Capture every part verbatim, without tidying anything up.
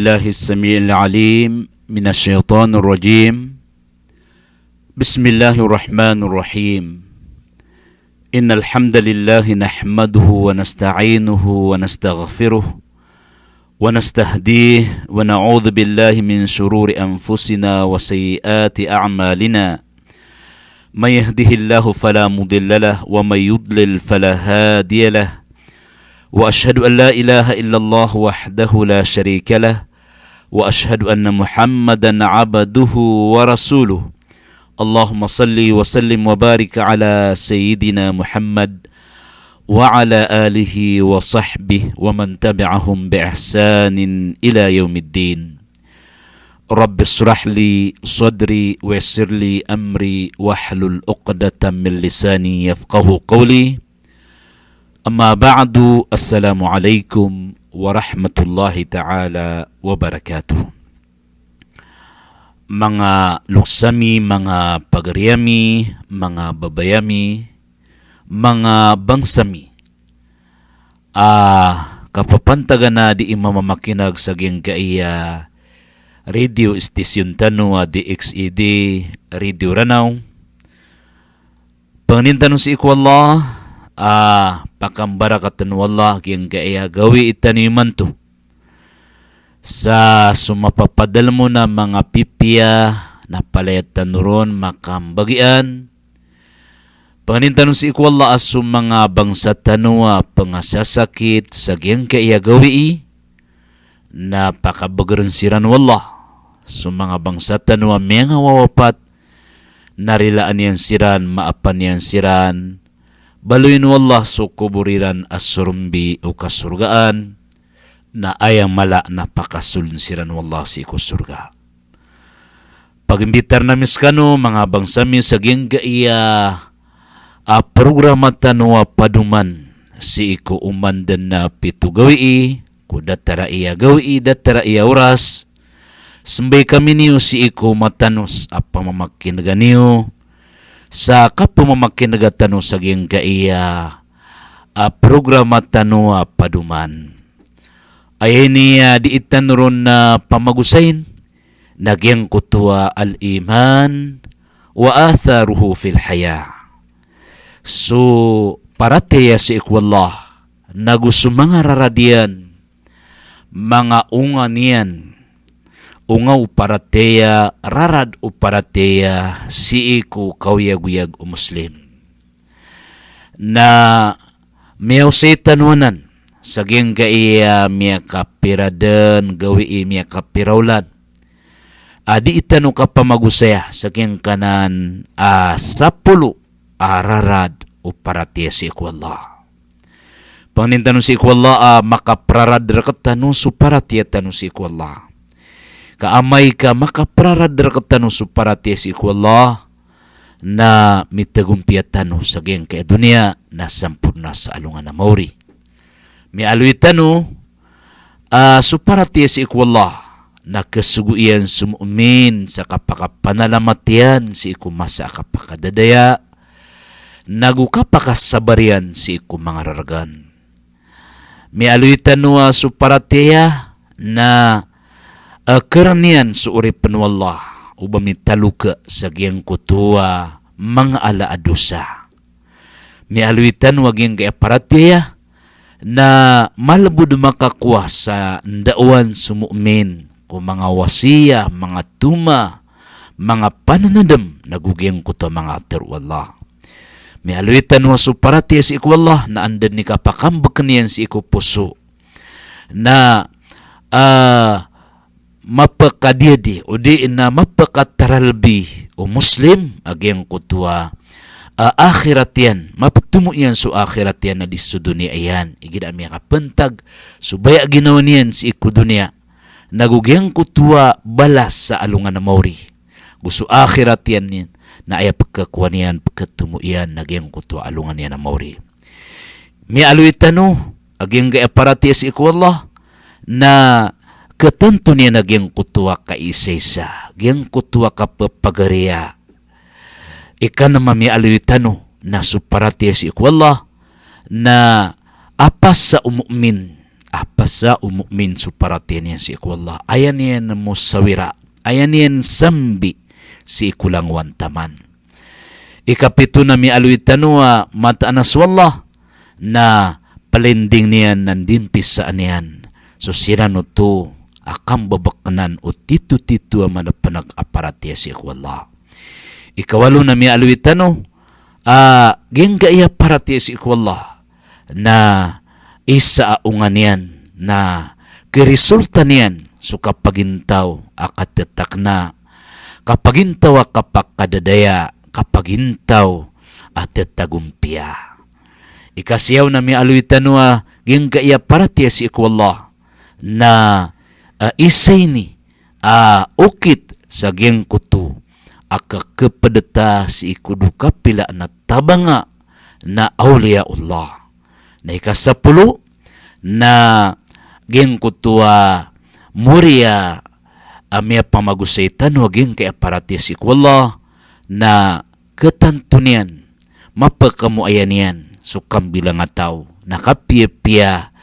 الله السميع العليم من الشيطان الرجيم. بسم الله الرحمن الرحيم. إن الحمد لله نحمده ونستعينه ونستغفره ونستهديه ونعوذ بالله من شرور أنفسنا وسيئات أعمالنا. من يهده الله فلا مضل له ومن يضلل فلا هادي له. وأشهد أن لا إله إلا الله وحده لا شريك له. وأشهد أن محمدا عبده ورسوله. اللهم صل وسلم وبارك على سيدنا محمد وعلى آله وصحبه ومن تبعهم بإحسان إلى يوم الدين. رب اشرح لي صدري ويسر لي أمري واحلل عقدة من لساني يفقهوا قولي. Amma ba'du, assalamu alaikum warahmatullahi ta'ala wabarakatuh. Manga loks ami, manga pagari ami, manga babay ami, manga bangsa mi a kapapantagan a dii mamamakineg sa giyangkaya radio station tano a D X E D Radio Ranao. Pangnin tano sii ko Allah a pakambarakaten o Allah giyangkaya gawii tano imanto. Sa so mapapadalem on a manga pipiya na palaya tano ron makambagian. Pangnin tano sii ko Allah a so manga bangsa tano a pengasasakit sa giyangkaya gawii na pakabegeren siran o Allah. So manga bangsa tano a miyangawawapat na rilaan iyan siran, maapan iyan siran, baloyin o Allah so kobor iran a sorombi o kasorgaan, na aya mala na pakasolen siran o Allah sii ko sorga. Pagimbitar ami sekano, manga bangsa mi, sa giyangkaya a programa tano a Padoman sii ko oman den a pito gawii, ko datar a iya gawii, datar a iya oras. Sembay kami niyo sii ko matanos a pamamakinega niyo sa kapamamakinega tano sa giyangkaya a programa tano a Padoman. Aya ini a dii tano ron na pamagosayin na giyangkoto a al-iman wa atharuhu fil hayah. So paratiyaya sii ko Allah, nago so manga rarad iyan, manga onga niyan, onga o paratiyaya, rarad o paratiyaya sii ko kaoyagoyag o Muslim. Na miyaosay tano anan sa giyangkaya miyakapira den gawii, miyakapira olan a dii tano kapamagosaya sa giyangkanan a sapolo a rarad o paratiyaya sii ko Allah. Pangnin tano sii ko Allah a makaprarad rektano so paratiyaya tano sii ko Allah. Ka amay ka makaprarad rektano so paratiyaya sii ko Allah, na mitagompiya tano sa giyangkaya doniya na samporna sa alongan a maori. Miyaaloy tano a so paratiyaya sii ko Allah na kasogo iyan so mu'min sa kapakapanalamat iyan sii ko masa a kapakadadaya, nago kapakasabar iyan sii ko manga rargan. Miyaaloy tano a so paratiyaya na, eh, kereniyan so oripen o Allah o ba mitaloka sa giyangkoto a manga ala a dosa. Miyaaloy tano a giyangkaya paratiyaya na malebod makakowa sa ndaowan so mu'min ko manga wasiyah, manga toma, manga pananadem, nago giyangkoto a manga tero o Allah. Miyaaloy tano a so paratiyaya sii ko Allah na anda den i kapakambeken iyan sii ko poso na, ah, mapakadiyadi, odi na mapakataralbi o Muslim a giyangkoto a, ah, akhirat iyan, mapetomo iyan so akhirat iyan a di so doniya iyan. Igira a miyakapentag so baya a ginawa niyan sii ko doniya, nago giyangkoto a balas sa alongan a maori. Go so akhirat iyan na aya pekakowa niyan, peketomo iyan na giyangkoto a alongan iyan a maori. Miyaaloy tano a giyangkaya paratiyaya sii ko Allah na ketanto niyan a giyangkoto a kaisaisa, giyangkoto a kapepagariya. Ikanama miyaaloy tano na so paratiyaya sii ko Allah na apasa o mu'min a pasa o mu'min so paratiyaya niyan sii ko Allah. Aya niyan mosawira, aya niyan sambi sii ko langowan taman. Ikapito na miyaaloy tano a mataan a so Allah na palinding iyan na ndimpisaan iyan so siran oto a kambebeknan o tito-tito a malepeneg a paratiyaya sii ko Allah. Ikawalo na miyaaloy tano a giyangkaya paratiyaya sii ko Allah na isa a onga niyan na kerisulta niyan so kapagintaw a katetakna, kapagintaw a kapakadadaya, kapagintaw a tetagompiya. Ikasiyaw na miyaaloy tano a giyangkaya paratiyaya sii ko Allah na, ah, isa ini a okit sa giyangkoto a kakepedeta sii ko dokapila na tabanga na awliyaullah. Na ikasapolo na giyangkoto a moriya a miyapamagosay tano a giyangkaya paratiyaya sii ko Allah na ketanto niyan, mapekamoayan iyan so kambilangataw na kapiyapiya,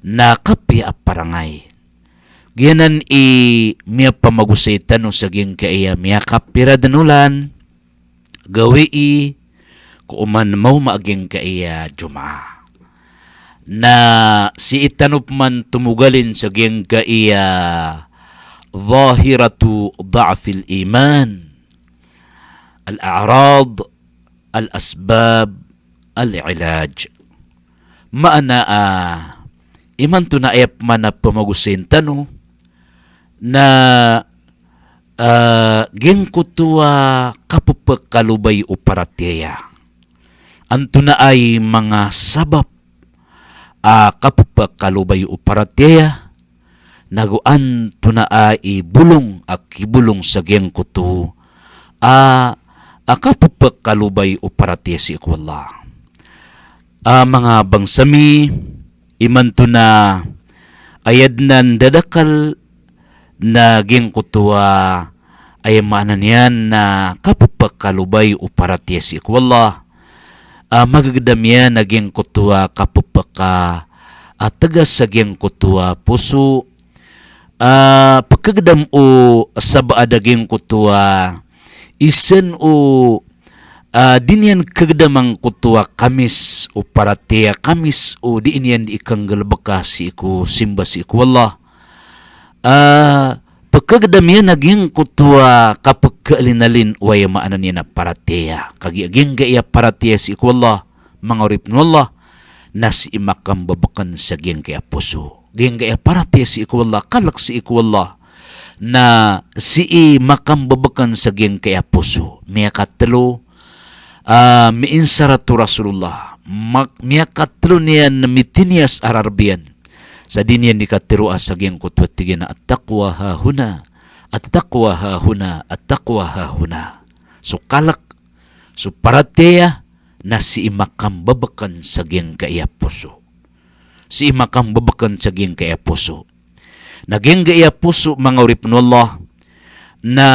na kapiya a parangay. Giyanan i miyapamagosay tano sa giyangkaya miyakapira den olan, gawii ko oman mawma a giyangkaya Jumaah. Na sii tano peman tomogalin sa giyangkaya zahiratu dha'fil iman, al-a'rad, al-asbab, al-ilaj. Maana a imanto na aya peman a pamagosayin tano na, ah, giyangkoto a kapepekalobay o paratiyaya. Antonaa i manga sabap a kapepekalobay o paratiyaya, nago antonaa i bolong a kibolong sa giyangkoto a, a kapepekalobay o paratiyaya sii ko Allah. A manga bangsa mi, imanto na aya den a ndadakal na giyangkoto a aya maana niyan na kapepekalobay o paratiyaya sii ko Allah. Ah, magegedam iyan a giyangkoto a kapepeka, ah, tegas a giyangkoto a poso. Ah, pekegedam o sabaad a giyangkoto a isen o, ah, di niyan kegedam angkoto a kamis o paratiyaya, kamis o di niyan di ikanggalebeka sii ko simba sii ko Allah. Ah, pekegedam iyan a giyangkoto a kapekaalinalin o aya maana niyan a paratiyaya. Kagiya giyangkaya paratiyaya sii ko Allah, manga oripen o Allah, na sii makambebeken sa giyangkaya poso. Giyangkaya paratiyaya sii ko Allah, kalek sii ko Allah, na sii makambebeken sa giyangkaya poso. Miyakatelo, ah, miinsarat o Rasulullah. Mak-, miyakatelo niyan mitiniyas a rareb iyan. Sa di niyan di katero a sa giyangkoto a tig iyan a, "At-taqwa hahuna, at-taqwa hahuna, at-taqwa hahuna." So kalek, so paratiyaya, na sii makambebeken sa giyangkaya poso. Sii makambebeken sa giyangkaya poso. Na giyangkaya poso, manga oripen o Allah, na,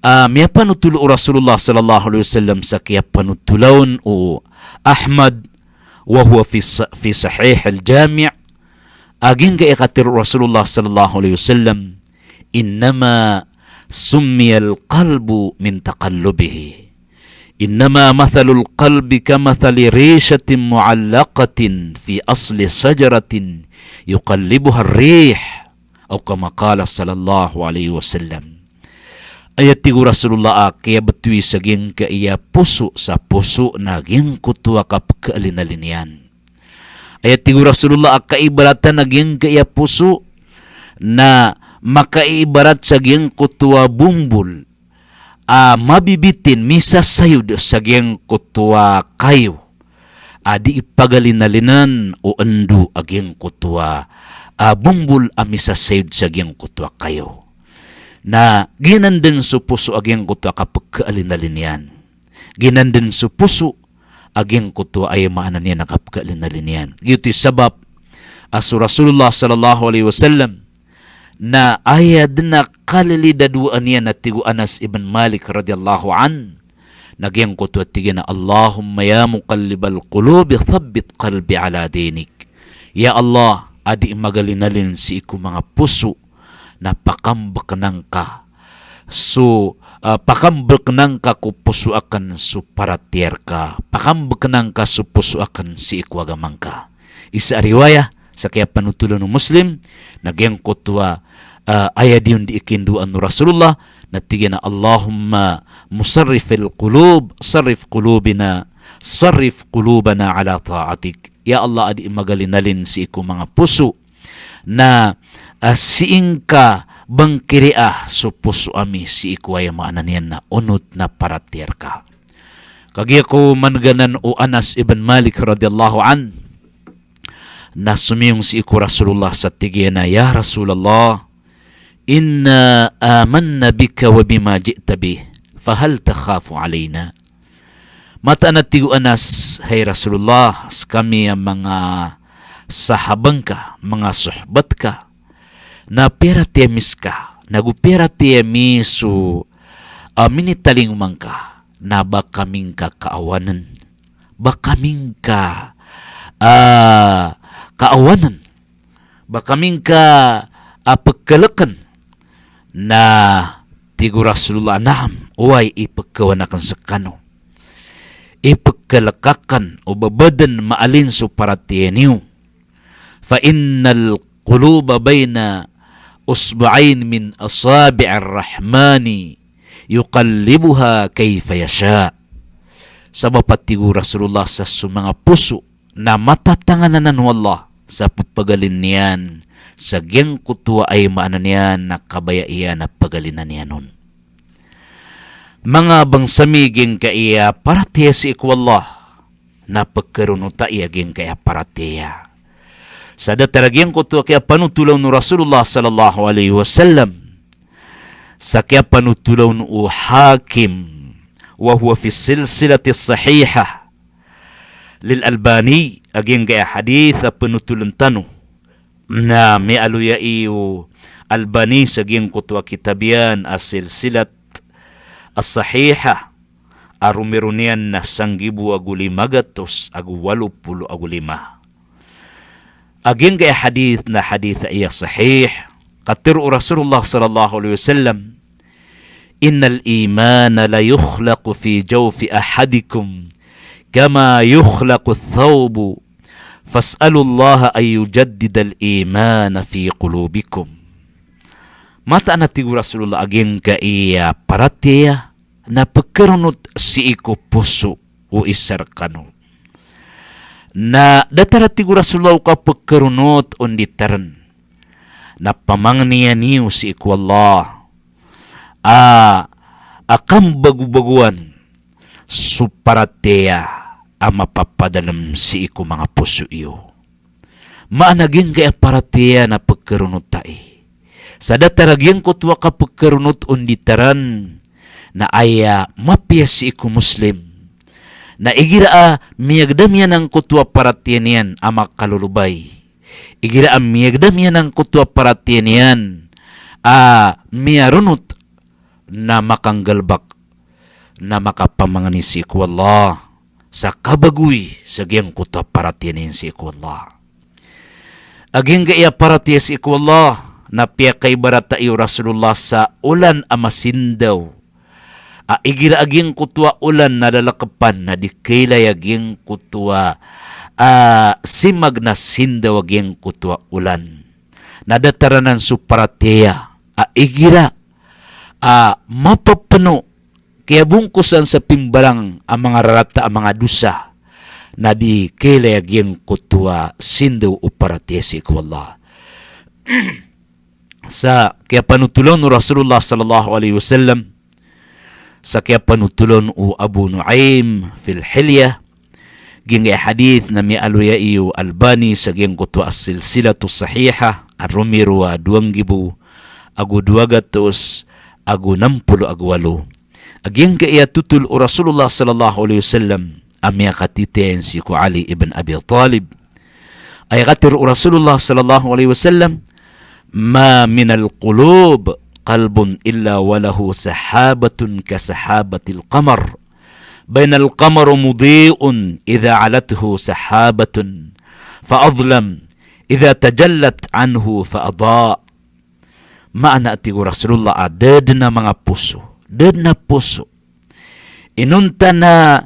ah, miyapanotol o Rasulullah sallallahu alaihi wasallam sa kiyapanotolaon o Ahmad, wa huwa fi sa-, fi Sahih al-Jami', a giyangkaya katero o Rasulullah sallallahu alaihi wasallam, "Innama summiyal qalbu min taqallubihi." "Innama mathalul qalbi kamathali rishatin mu'allaqatin fi asli shajaratin yuqallibuha ar-rih," aw kama qala sallallahu alaihi wasallam. Aya tig o Rasulullah a kiyabetowi sa giyangkaya poso sa poso na giyangkoto a kapekaalinalin iyan. Aya tig o Rasulullah a kaibaratan a giyangkaya poso na makaibarat sa giyangkoto a bombol a mabibitin, misasayod sa giyangkoto a kayo a di ipagalinalinan o endo a giyangkoto a, a bombol a misasayod sa giyangkoto a kayo. Na giyanan den so poso a giyangkoto a kapekaalinalin iyan. Giyanan den so poso a giyangkoto a aya maana niyan a kapekaalinalin iyan. Giyoto i sabap a so Rasulullah sallallahu alaihi wasallam na aya den a kalilidadowaan iyan a tig o Anas ibn Malik radhiyallahu anhu, na giyangkoto a tig iyan a, "Allahumma ya muqallibal qulubi thabbit qalbi ala dinik." Ya Allah, a dii magalinalin sii ko manga poso, na pakambkna ngka so, ah, pakambkna ngka ko poso akn so paratiyaya rka, pakambkna ngka so poso akn sii ko agama ngka. Isa a riwayah, sa kiyapanotolan o Muslim, na giyangkoto a, ah, aya dii on dii kindoan o Rasulullah, na tig iyan a, "Allahumma musarrifil qulub, sarrif qulubina, sarrif qulubana ala ta'atik." Ya Allah, a dii magalinalin sii ko manga poso, na, ah, sii ngka bangkiria so poso ami sii ko aya maana niyan na onot na paratiyaya rka. Kagiya ko manganan o Anas ibn Malik radhiyallahu anhu, na somiyong sii ko Rasulullah sa tig iyan a, "Ya Rasulullah, inna amanna bika wa bima ji'ta bih, fahal takhafu alaina?" Mataan a tig o Anas, "Hay Rasulullah, skami a manga sahaba ngka, manga sohbat ka, na piyaratiyaya mi ska, nago piyaratiyaya mi so, ah, minitalingoma ngka, na ba kami ngka kaawanan, ba kami ngka, ah, kaawanan, ba kami ngka, ah, pkhalkn?" Na tig o Rasulullah, "Na'am, oway, ipkhawan akn skano. Ipkhalk akn o ba ba dn maalin so paratiyaya niyo. Fa innal quluba baina usbu'ain min asabi'ir rahmani yuqallibuha kayfa yasha." Sabap a tig o Rasulullah sa so manga poso na matatangan anan o Allah sa pphagalinan iyan sa giyangkoto a aya maana niyan na kabaya iyan a pagalinan iyan on. Manga bangsa mi, giyangkaya paratiyaya sii ko Allah, na pkharonota i a giyangkaya paratiyaya. Sa datar a giyangkoto a kiyapanothola on o Rasulullah sallallahu alaihi wasallam, sa kiyapanothola on o Hakim, wa huwa fi silsilati sahihah lil Albani, a giyangkaya hadith a pnotholn tano, na miyaaloya i o Albani sa giyangkoto a kitab iyan a Silsilat as-Sahihah, a romiro niyan na sanggibo ago lima gatos ago walo polo ago lima. A giyangkaya hadith na hadith a aya sahih, katharo o Rasulullah sallallahu alaihi wasallam, "Innal imana la yukhlaqu fi jawfi ahadikum kama yukhlaqu ath-thawbu, fas'alullaha an yujaddidal imana fi qulubikum." Mataan a tig o Rasulullah a giyangkaya paratiyaya na pkharonot sii ko poso o isa rkano. Na datar a tig o Rasulullah o kapkharonot on di tarn, na pamangnia niyo sii ko Allah a, a kambagobagoan so paratiyaya a mapapadalm sii ko manga poso iyo. Maana giyangkaya paratiyaya na pkharonota i. Sa datar a giyangkoto a kapkharonot on di tarn na aya mapiya sii ko Muslim na igira a miyagdam iyan angkoto a paratiyaya niyan a makalolobay, igira a miyagdam iyan angkoto a paratiyaya niyan a miyaronot, na makanggalbk, na makapamangni sii ko Allah sa kabagoy sa giyangkoto a paratiyaya niyan sii ko Allah. A giyangkaya paratiyaya sii ko Allah na piyakaibarata iyo Rasulullah sa olan a masindaw a igira a giyangkoto a olan na lalkpan na di kailay a giyangkoto a, a, simag na sindaw a giyangkoto a olan. Na datar anan so paratiyaya a igira a mapapno, kiyabongkosan sa pimbarang a manga rarata a manga dosa, na di kailay a giyangkoto a sindaw o paratiyaya sii ko Allah. Sa kiyapanothola on o Rasulullah sallallahu alaihi wasallam, sa kiyapanothola on o Abu Nu'aym fil Hilyah, giyangkaya hadith na miyaaloya iyo Albani sa giyangkoto a Silsilatus Sahihah a romiro a dowa nggibo ago dowa gatos ago nampolo ago walo. A giyangkaya tothol o Rasulullah sallallahu alaihi wasallam a miyakatitayan sii ko Ali ibn Abi Talib. Aya katharo o Rasulullah sallallahu alaihi wasallam, "Ma minal qulub qalbun illa wa lahu sahabatun ka sahabatil qamar. Bainal qamaru mudhi'un idha alathu sahabatun fa adlam, idha tajallat anhu fa adha. Maana, tig o Rasulullah, a da dn a manga poso, da dn a poso inonta na,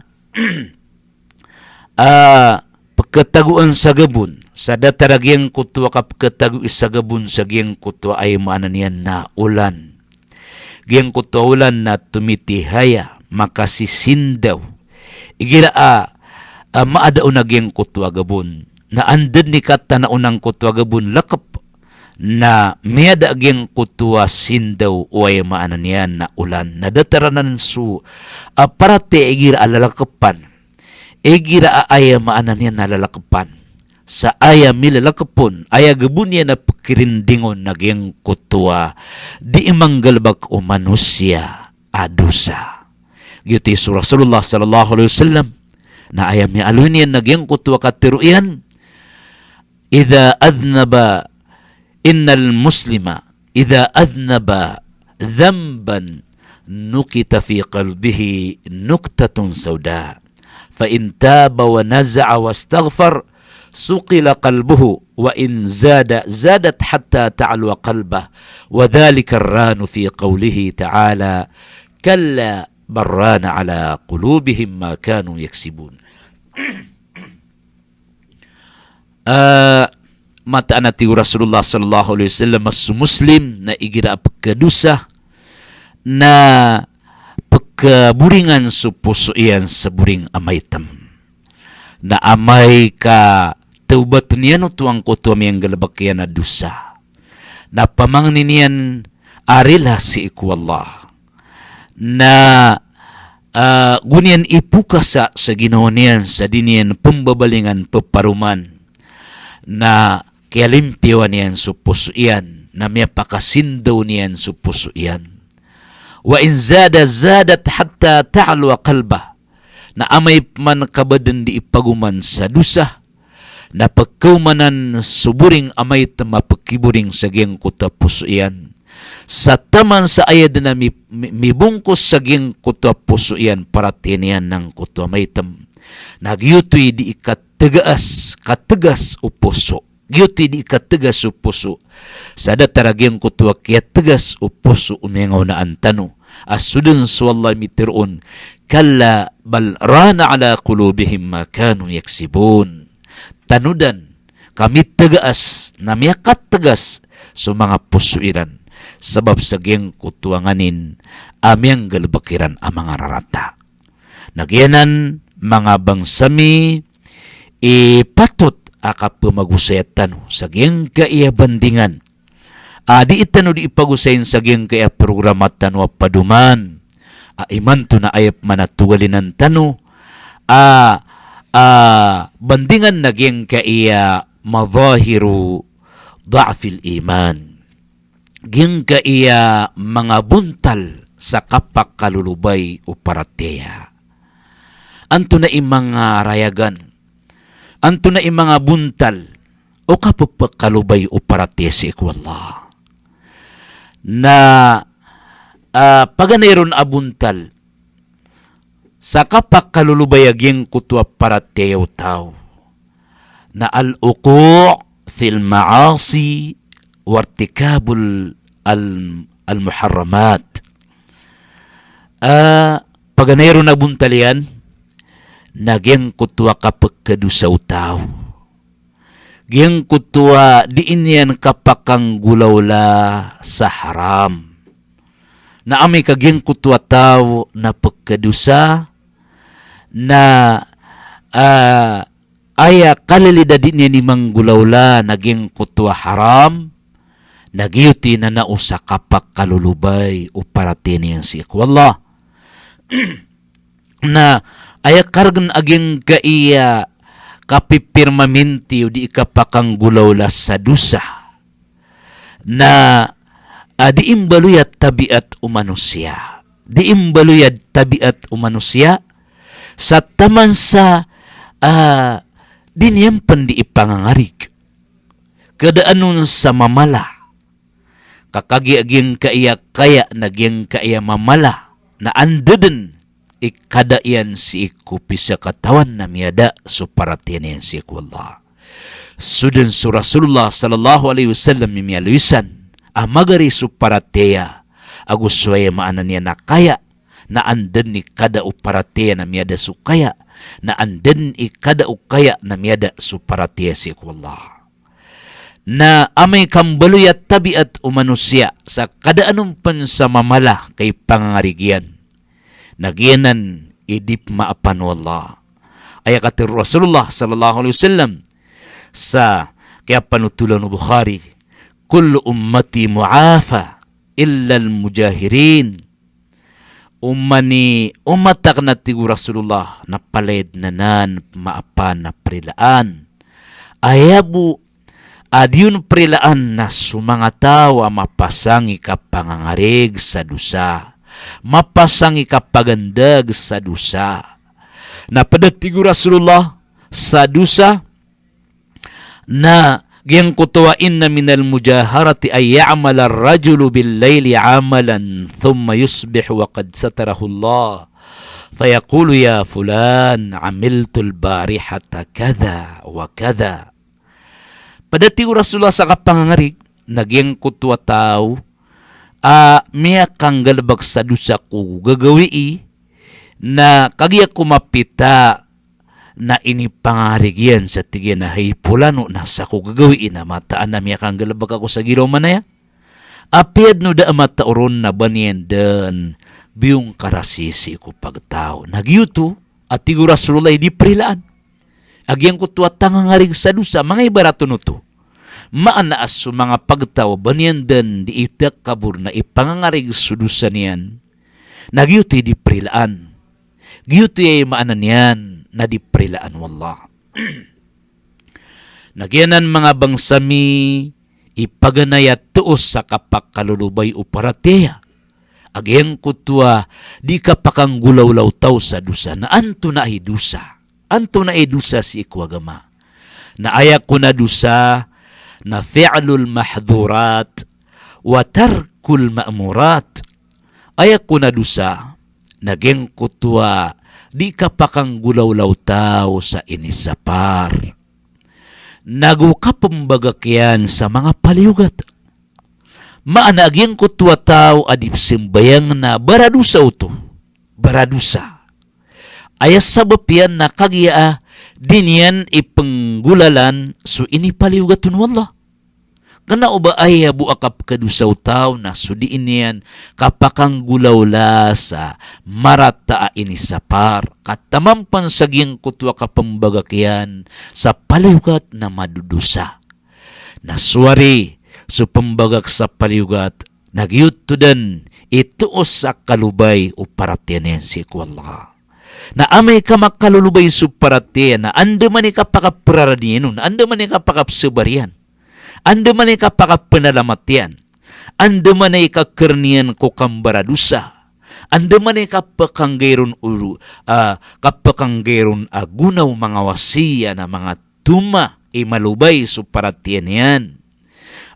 ah, pkhatagoan sa gabon, sa datar a giyangkoto a kapkhatago sa gabon sa giyangkoto a aya maana niyan na olan. Giyangkoto a olan na tomitihaya, makasisindaw igira a, ah, maada on a giyangkoto a gabon. Na anda dn i katana on angkoto a gabon lakep, na miyada a giyangkoto a sindaw o aya maana niyan na olan. Na datar anan so, ah, paratiyaya igira a lalakepan. Igira a aya maana niyan na lalakepan. Sa aya milalakep on, aya gabon iyan a pkhirinding on na giyangkoto a dii manggalebek o manosiya a dosa. Giyoto i so Rasulullah sallallahu alaihi wasallam, na aya miyaaloy niyan na giyangkoto a katharo iyan, idha adhnaba, innal muslima idha adhnaba dhanban nukita fi qalbihi nuktatun sauda. Fa in taba wa naza'a wastaghfar, suqila qalbuhu, wa in zada, zadat hatta ta'luwa qalbah, wa dhalika ar-ranu fi qawlihi ta'ala, kalla bal rana ala qulubihim ma kanu yaksibun. Ah, mataan a tig o Rasulullah sallallahu alaihi wasallam a so Muslim na igira a pkhadosa na pkhaboringan so poso iyan sa boring a maitem. Na amay ka tawbatn iyan oto angkoto a miyanggalebek iyan a dosa, na pamangnin iyan a rila sii ko Allah. Na, ah, go niyan ipokasa sa ginawa niyan sa di niyan pembabalingan, peparoman. Na kiyalimpiyawan iyan so poso iyan, na miyapakasindaw niyan so poso iyan. Wa in zada, zadat hatta ta'luwa qalbah. Na amay pman ka ba dn dii pagoman sa dosa, na pkhaomanan so boring a maitem a pkhiboring sa giyangkoto a poso iyan. Sa taman sa aya dn a mi-, mi-, mibongkos sa giyangkoto a poso iyan, paratiyaya niyan angkoto a maitem. Na giyoto i dii kategas, kategas o poso. Giyoto i dii kategas o poso. Sa datar a giyangkoto a kiyategas o poso o miyangaonaan tano a so dn so Allah i mitharo on, kalla bal rana ala qulubihim ma kanu yaksibun. Tanodan ka mitegas na miyakategas so manga poso iran sabap sa giyangkoto a nganin a miyanggalebek iran a manga rarata. Na giyanan manga bangsa mi i patot a kapemagosaya tano sa giyangkaya bandingan a dii tano dii pagosayin sa giyangkaya programa tano a Padoman a imanto na aya pman a togalinan tano a, a bandingan na giyangkaya madhahiru dha'fil iman. Giyangkaya manga bontal sa kapakalolobay o paratiyaya. Antonaa i manga rayagan, antonaa i manga bontal o kapepakalobay o paratiyaya sii ko Allah? Na, ah, paganay ron a bontal sa kapakalolobay a giyangkoto a paratiyaya o taw na al-wuqu' fil ma'asi wartikabul al-, al-muharramat. Ah, paganay ron a bontal iyan na giyangkoto a kapkhadosa o taw, giyangkoto a dii niyan kapakanggolawla sa haram. Na amay ka giyangkoto a taw na pkhadosa, na, ah, aya kalilid a dii niyan i manggolawla na giyangkoto a haram, na giyoto i nanao sa kapakalolobay o paratiyaya niyan sii ko Allah. Na aya kargn a giyangkaya kapipirmaminti o dii kapakanggolawla sa dosa na, ah, dii mbaloy a tabiat o manosiya. Dii mbaloy a tabiat o manosiya sa taman sa, ah, dii niyan pn dii pangangarig. Kadaan on sa mamala. Ka kagiya giyangkaya kaya na giyangkaya mamala na anda dn i kada iyan sii ko pisakatawan na miyada so paratiyaya niyan sii ko Allah. So dn so Rasulullah sallallahu alaihi wasallam i miyaaloy san a magari so paratiyaya ago so aya maana niyan a kaya, na anda dn i kada o paratiyaya na miyada so kaya, na anda dn i kada o kaya na miyada so paratiyaya sii ko Allah. Na amay ka mbaloy a tabiat o manosiya sa kadaan on pn sa mamala ka ipangangarig iyan, na giyanan i di pmaapan o Allah. Aya katharo o Rasulullah sallallahu alaihi wasallam sa kiyapanotolan o Bukhari, "Kullu ummati mu'afa illa al-mujahirin." Oman i omat akn, a tig o Rasulullah, na palaya dn anan pmaapan a prilaan. Aya bo a di on prilaan na so manga taw a mapasang i kapangangarig sa dosa, mapasang i kapagandag sa dosa. Na pd a tig o Rasulullah sa dosa, na giyangkoto a, "Inna minal mujaharati an ya'mala ar-rajulu bil-layli 'amalan thumma yusbihu wa qad satarahu Allah, fayaqulu, 'Ya fulan, 'amiltul barihata kadha wa kadha.'" Pd a tig o Rasulullah sa kapangangarig, na giyangkoto a taw a miyakanggalbk sa dosa ko gagawii, na kagiya ko mapita na inipangangarig iyan sa tig iyan a, "Hay polano, na sa ko gagawii na mataan a miyakanggalbk ako sa giraw manaya. Apiya dn o da a matao ron na ba niyan dn biyongkarasi sii ko pagtaw." Na giyoto a tig o Rasulullah i di prilaan a giyangkoto a tangangarig sa dosa, manga ibarat on oto. Maana a so manga pagtaw a ba niyan dn di itakabor na ipangangarig so dosa niyan, na giyoto i di prilaan. Giyoto i aya maana niyan na di prilaan o Allah. Na giyanan, manga bangsa mi, i paganay a toos sa kapakalolobay o paratiyaya a giyangkoto a di kapakanggolawla o taw sa dosa. Na antonaa i dosa? Antonaa i dosa sii ko agama? Na aya kon a dosa na fi'lul mahdhurat wa tarkul ma'murat. Aya kon a dosa na giyangkoto a di kapakanggolawla o taw sa inisapar, nago kapmbagak iyan sa manga paliyogat. Maana a giyangkoto a taw a di pzambayang na baradosa oto, baradosa. Aya sabap iyan na kagiya a di niyan ipnggolalan so inipaliyogat on o Allah. Kna o ba aya bo a kapkadosa o taw na so dii niyan kapakanggolawla sa marata a inisapar, ka taman pn sa giyangkoto a kapmbagak iyan sa paliyogat na madodosa. Na so ari so pmbagak sa paliyogat, na giyoto dn i toos sa kalobay o paratiyaya niyan sii ko Allah. Na amay ka makalolobay so paratiyaya na andamanaya i kapakaprarad iyan on, andamanaya i kapakapsabar iyan, andamanaya i kapakapnalamat iyan, andamanaya i kakrn iyan ko kambaradosa, andamanaya i kapkanggay ron o, ah, kapkanggay ron a gona o manga wasiya na manga toma i malobay so paratiyaya niyan.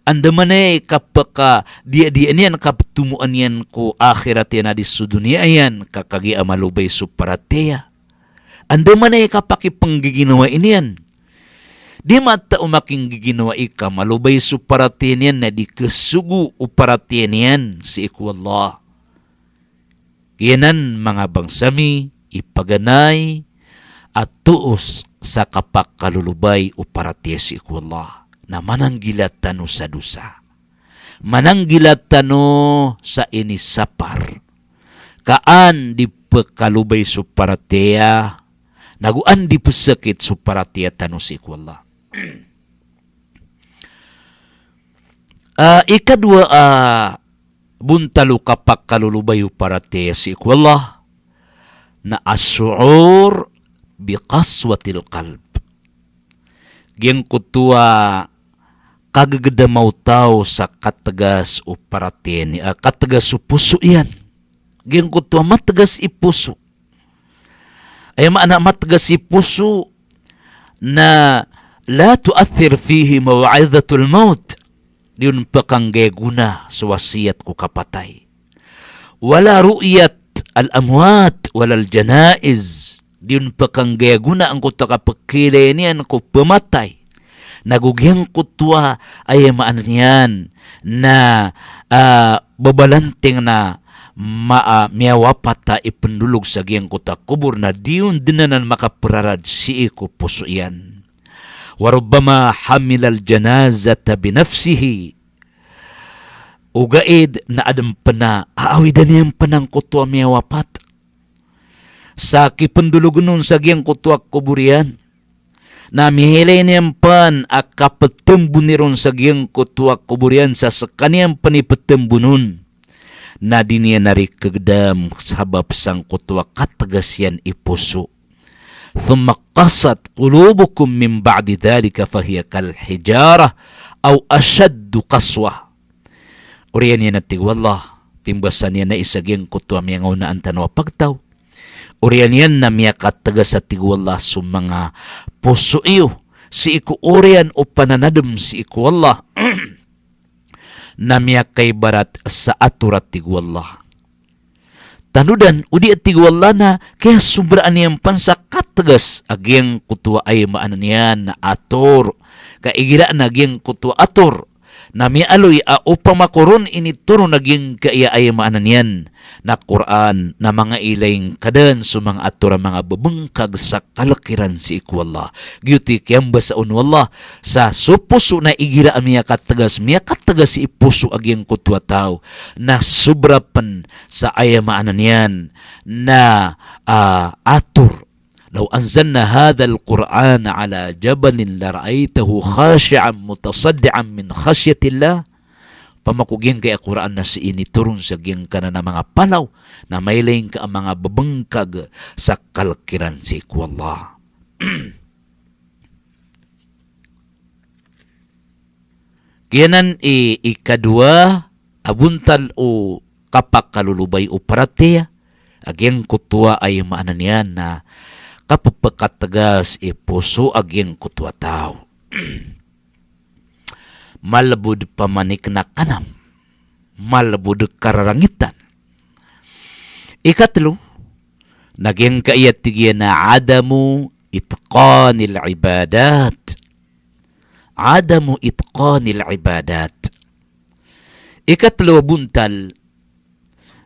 Andamanaya i kapkadiyadiya niyan, kaptomoan iyan ko akhirat iyan a di so doniya iyan, ka kagiya a malobay so paratiyaya. Andamanaya i kapakipnggiginawai niyan. Di matao makinggiginawai ka malobay so paratiyaya niyan na di kasogo o paratiyaya niyan sii ko Allah. Giyanan, manga bangsa mi, i paganay a toos sa kapakalolobay o paratiyaya sii ko Allah na mananggila tano sa dosa, mananggila tano sa inisapar, ka an di pkalobay so paratiyaya, nago an di psakit so paratiyaya tano sii ko Allah. Ah, ikadowa a bontal o kapakalolobay o paratiyaya sii ko Allah na as-su'ur bi qaswatil qalb. Giyangkoto a kagagdama o taw sa katgas o paratiyaya niyan, ah, katgas o poso iyan. Giyangkoto a matgas i poso. Aya maana a matgas i poso na la tu'athir fihi maw'idhatul maut. Di on pkanggay a gona so wasiyat ko kapatay. Wala ru'yat al-amwat wala al-janaiz. Di on pkanggay a gona angkoto a kapkhailay niyan ko pmatay. nago giyangkoto a, aya maana niyan na, ah, babalanting na ma-, ah, miyawapat a ipndolog sa giyangkoto a kobor na di on dn anan makaprarad sii ko poso iyan. Wa rubbama hamilal janazata binafsihi. Ogaid na adn pn a aawidan iyan pn angkoto a miyawapat sa kipndologn on sa giyangkoto a kobor iyan. Na miyailay niyan pn a kaptmboni ron sa giyangkoto a kobor iyan sa skaniyan pn iptmbon on. Na di niyan ari kagdam sabap sangkoto a katgas iyan i poso. Thumma qasat qulubukum min ba'di dhalika fahiya kal hijarah aw ashaddu qaswah. Oriyan iyan a tig o Allah, timbasa niyan a isa giyangkoto a miyangaonaan tano a pagtaw. Oriyan iyan na miyakatgas a tig o Allah so manga poso iyo, sii ko oriyan o pananadm sii ko Allah. Na miyakaibarat sa ator a tig o Allah. Tanodan, odi a tig o Allah na kiyasobraan iyan pn sa katgas a giyangkoto a aya maana niyan na ator. Ka igira na giyangkoto a ator na miyaaloy a opama ko ron initoron a giyangkaya aya maana niyan na Qur'an na manga ilay ngka dn so manga ator a manga bbngkag sa kalk iran sii ko Allah. Giyoto i kiyambasa on o Allah sa so poso na igira a miyakatgas, miyakatgas i poso a giyangkoto a taw na sobra pn sa aya maana niyan na, ah, ator. Law anzalna hadhal Qur'ana ala jabalin lara'aytahu khashi'an mutasaddi'an min khashyatillah. Opama ko giyangkaya Qur'an na sii initoron sa giyangkanan a manga palaw na mailay ngka a manga bbngkag sa kalk iran sii ko Allah. Giyanan i ikadowa a bontal o kapakalolobay o paratiyaya a giyangkoto a aya maana niyan na kapepekatgas i poso a giyangkoto a taw. Malbod pamanik na kanam, malbod kararangitan. Ikatlo, na giyangkaya tig iyan a adamu itqanil ibadat. Adamu itqanil ibadat. Ikatlo a bontal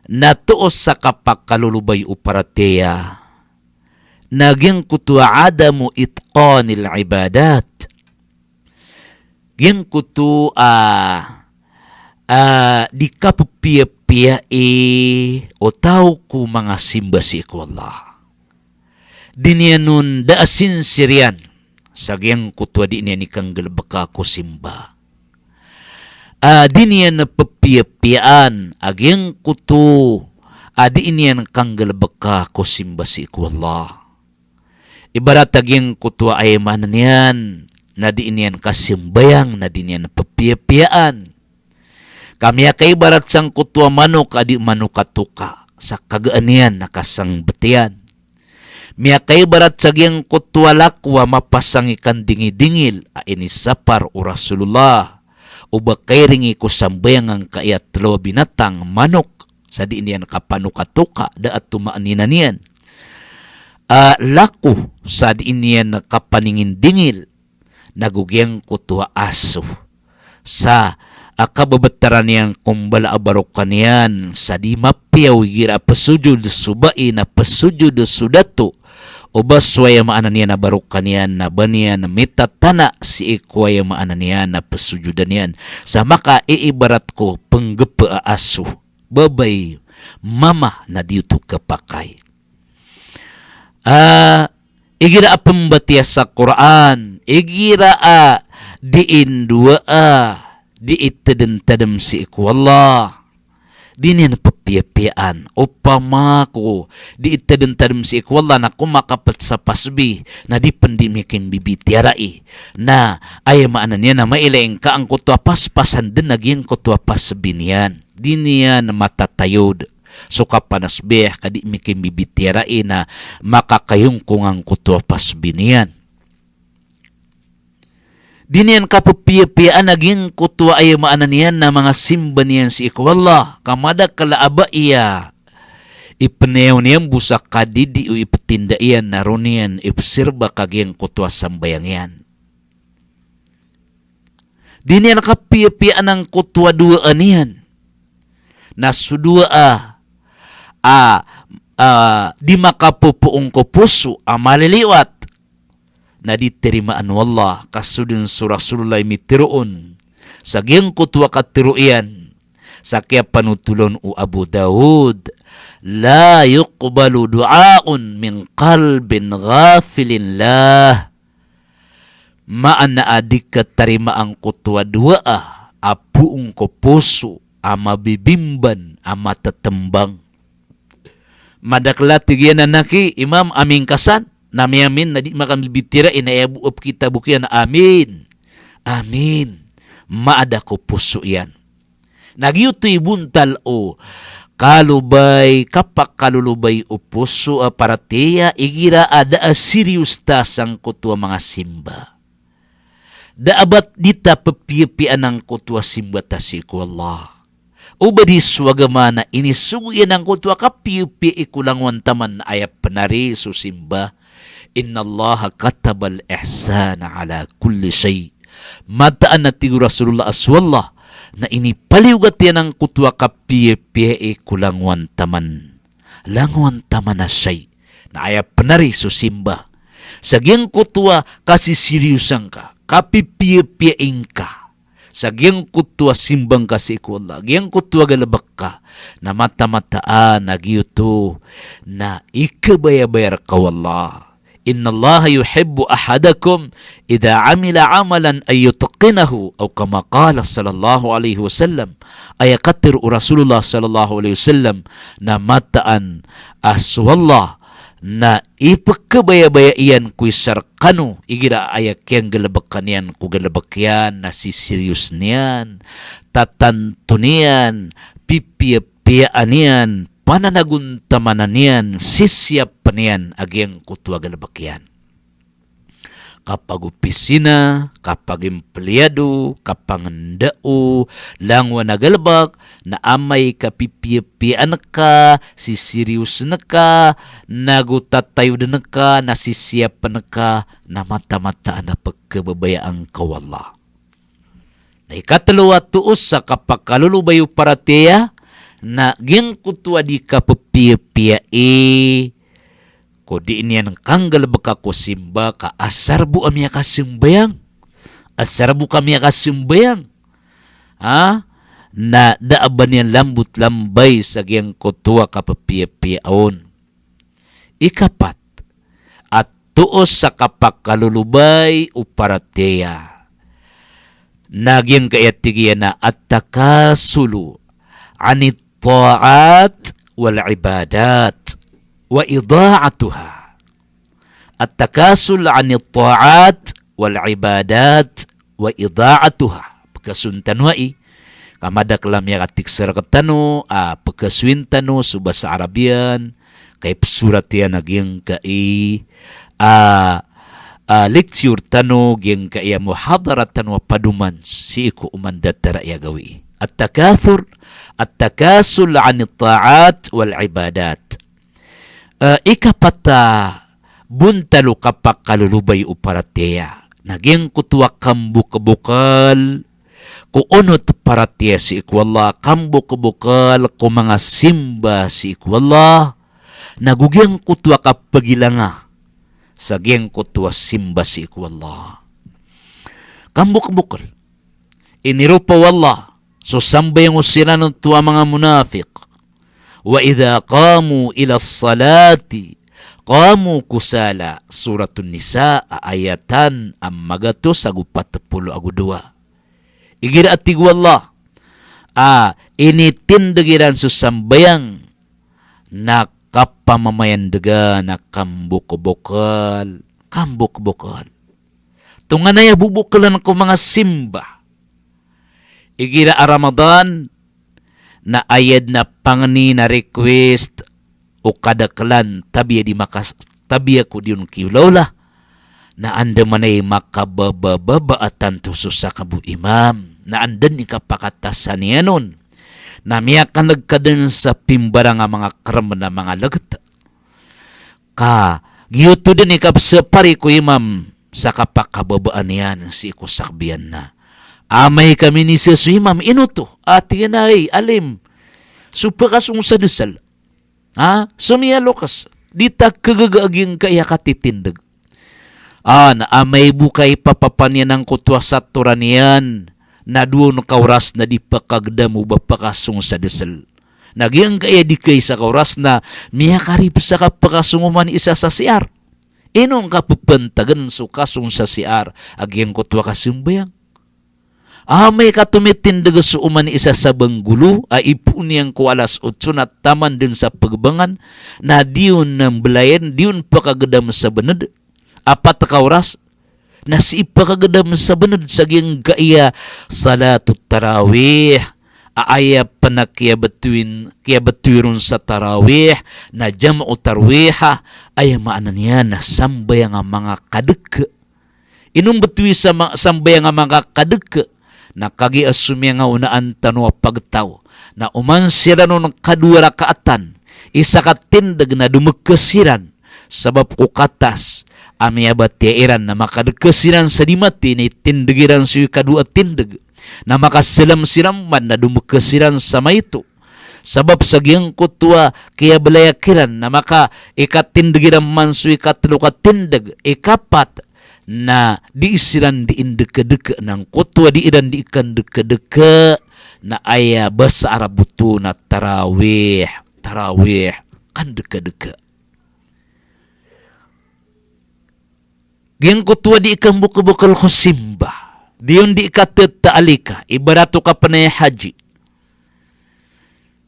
na toos sa kapakalolobay o paratiyaya na giyangkoto a adamu itqanil ibadat. Giyangkoto a, ah, di kapepiyapiyai o taw ko manga simba sii ko Allah. Di niyan on da a sincere iyan sa giyangkoto a di niyan ikanggalbka ko simba. Ah, di niyan pepiyapiyaan a giyangkoto a di niyan kanggalbka ko simba sii ko Allah. Ibarat a giyangkoto a aya maana niyan na di niyan kasimbayang, na di niyan pepiyapiyaan. Ka miyakaibarat sangkoto a manok a di manok a toka sa kagaan iyan na kasangbt iyan. Miyakaibarat sa giyangkoto a lako a mapasang i kandingidingil a inisapar o Rasulullah o ba kairingi ko sambayang angkaya tlo a binatang, manok, sa di niyan kapanokatoka, da a tomaan iyan. A lako, sa di niyan kapaningindingil, nago giyangkoto a aso. Sa a kababataran iyan ko mbala a barokan iyan, sa di mapiya o igira a pesojod so bai na pesojod so dato. O ba so aya maana niyan a barokan iyan na ba niyan mitatana sii ko aya maana niyan a pesojodan iyan. Sa makaiibarat ko penggepe a aso. Babay, mama na di oto kepakay. Ah, igira a pembatiya sa Qur'an, igira a di indoa, di itedentedem sii ko Allah, di niyan pepiyapiyaan. Opama ko di itedentedem sii ko Allah na ko makapet sa pasbi, na di pen di mikimbibitiyarai. Na aya maana niyan na mailay ngka angkoto a paspasan den a giyangkoto a pasbi niyan. Di niyan matatayod so kapanasbih ka di mikimbibitiyarai na makakayongkong angkoto a pasbi niyan. Di niyan kapepiyapiyaan a giyangkoto a aya maana niyan na manga simba niyan sii ko Allah, ka madakel a ba iya ipenayaw niyan bo sa kadidi o ipetinda iyan na roo niyan ipesirba ka giyangkoto a sambayang iyan. Di niyan kapiyapiyaan angkoto a dowaa niyan. Na so dowaa a, a, di makapopoon ko poso a maliliwat na di tarimaan o Allah, ka so den so Rasulullah i mitero on sa giyangkoto a katero iyan sa kiyapanotholan o Abu Dawud, "La yuqbalu du'aun min qalbin ghafilin lah." Maana a di katarimaa angkoto a dowaa a poon ko poso a mabibimban a matatembang. Madakel a tig iyan a naki, Imam, amin ka san, na miyamin na di makambibitira, ina iya bo a pekita bo kiyan, amin. Amin. Maada ko poso iyan. Na giyoto i bontal o kalobay, kapakalolobay o poso a paratiyaya, igira a da a serious ta sangkoto a manga simba. Da a ba di ta pepiyapiyaan angkoto a simba ta sii ko Allah. O ba di so agama na inisogo iyan angkoto a kapiyapiyai ko langowan taman, aya penari so simba. Innallaha katabal ihsana ala kulli shay. Mataan a tig o Rasulullah a so Allah na inipaliyogat iyan angkoto a kapiyapiyai ko langowan taman. Langowan taman a shay. Na aya penari so simba. Sa giyangkoto a kasisiriyosan ka, kapipiyapiyaing ka sa giyangkoto a simba ngka sii ko Allah, giyangkoto a galebek ka, na mataan-mataan a giyoto na ikabayabaya reka o Allah. Innallaha yuhibbu ahadakum idha amila amalan an yutqinahu, aw kama qala sallallahu alaihi wasallam. Aya katero o Rasulullah sallallahu alaihi wasallam, na mataan a so Allah na ipekabayabaya iyan ko isa rekano igira aya kiyanggalebekan iyan ko galebek iyan na sisiriyosen iyan, tatanton iyan, pipiyapiyaan iyan, pananagontamanan iyan, sisiyapen iyan a giyangkoto a galebek iyan. Kapagopisina, kapagempliyado, kapangenda o langowan a galebek, na amay ka pipiyapiyaan ka, sisiriyosen ka, nago tatayoden ka, na sisiyapen ka, na mataan-mataan a pekababayaan ka o Allah. Na ikatelo a toos sa kapakalolobay o paratiyaya, na giyangkoto a di kapepiyapiyai ko di niyan kanggalebeka ko simba ka asar bo a miyakasembayang. Asar bo ka miyakasembayang. Ha? Na da a ba niyan lambot lambay sa giyangkoto a kapepiyapiya on. Ikapat a toos sa kapakalolobay o paratiyaya. Na giyangkaya tig iyan a at-takasulu anit ta'at wal ibadat wa ida'atuha. At-takasul anit ta'at wal ibadat wa ida'atuha. Pekasoin tano ai, ka madakel a miyakatiksa rektano a pekasoin tano so basa Arab iyan, ka ipesorat iyan a giyangkai a, a, lecture tano, giyangkai a muhadara tano a padoman sii ko oman datar a aya gawii. At-takathur, at-takasul anit ta'at wal ibadat. Eh, ikapat a bontal o kapakalolobay o paratiyaya na giyangkoto a kambokbokel ko onot paratiyaya sii ko Allah, kambokbokel ko manga simba sii ko Allah, nago giyangkoto a kapagilanga sa giyangkoto a simba sii ko Allah. Kambokbokel. Iniropa o Allah so sambayang o siran oto a manga munafiq. Wa idha qamu ilas salati qamu kusala. Suratun Nisa, a ayatan a magatos ago pat polo ago dowa. Igira a tig o Allah a initindeg iran so sambayang na kapamamayandegan a kambokbokel, kambokbokel. Tonganay a bobokelan ko manga simba. Igira a Ramadan, na aya den a pangni na request o kadakelan, tabiya di makas-, tabiya ko di on kiolaola. Na anda manay makababababa a tanto so sakabo imam. Na anda den i kapakatasan iyan on. Na miyakaneg ka den sa pimbarang a manga kerem na manga leget. Ka giyoto den i kapesepari ko imam sa kapakababaan iyan sii ko sakbiyan na Amay ka miniza so imam, ino oto? A tig iyan a, ay, alim, so pekasong sa desel. Ha? So miyaloks, di ta kegaga a giyangkaya katitindeg. A, na amay bo ka ipapapaniyan angkoto a satoran iyan, na dowa on ka oras na di pekagedam o ba pekasong sa desel. Na giyangkaya di kaisa ka oras na miyakarib sa kapekasong oman i isa sa C R. Ino ngka pepentagen so kasong sa C R a giyangkoto a kasambayang? Amay ka tomitindeg so oman i isa sa banggolo a ipoon iyan ko alas otso na taman den sa pagbangan, na di on mbelayen, di on pekagedam sa bened, apat ka oras, na sii pekagedam sa bened sa giyangkaya salatut tarawih, a aya pen a kiyabetowi, kiyabetowi ron sa tarawih, na jam'u tarwih, aya maana niyan na sambayang a manga kadeke. Ino mbetowi sa ma-, sambayang a manga kadeke? Na kagiya so miyangaonaan tano a pagtaw, na oman siran on kadowa rakaatan, isa ka tindeg na domekes iran, sabap ko katas a miyabatiya iran na makadekes iran sa di mati na itindeg iran so ikadowa a tindeg, na makasalam siran man na domekes iran sa maito. Sabap sa giyangkoto a kiyabelaya kiran na maka ikatindeg iran man so ikatelo ka tindeg, ikapat na di siran di indekedeke, na angkoto a di iran di ikandekedeke na aya basa Arab oto na tarawih, tarawih, kandekedeke. Giyangkoto a di ikambokelbokel ko simba, di on di ikatetaalika, ibarat o kapenay haji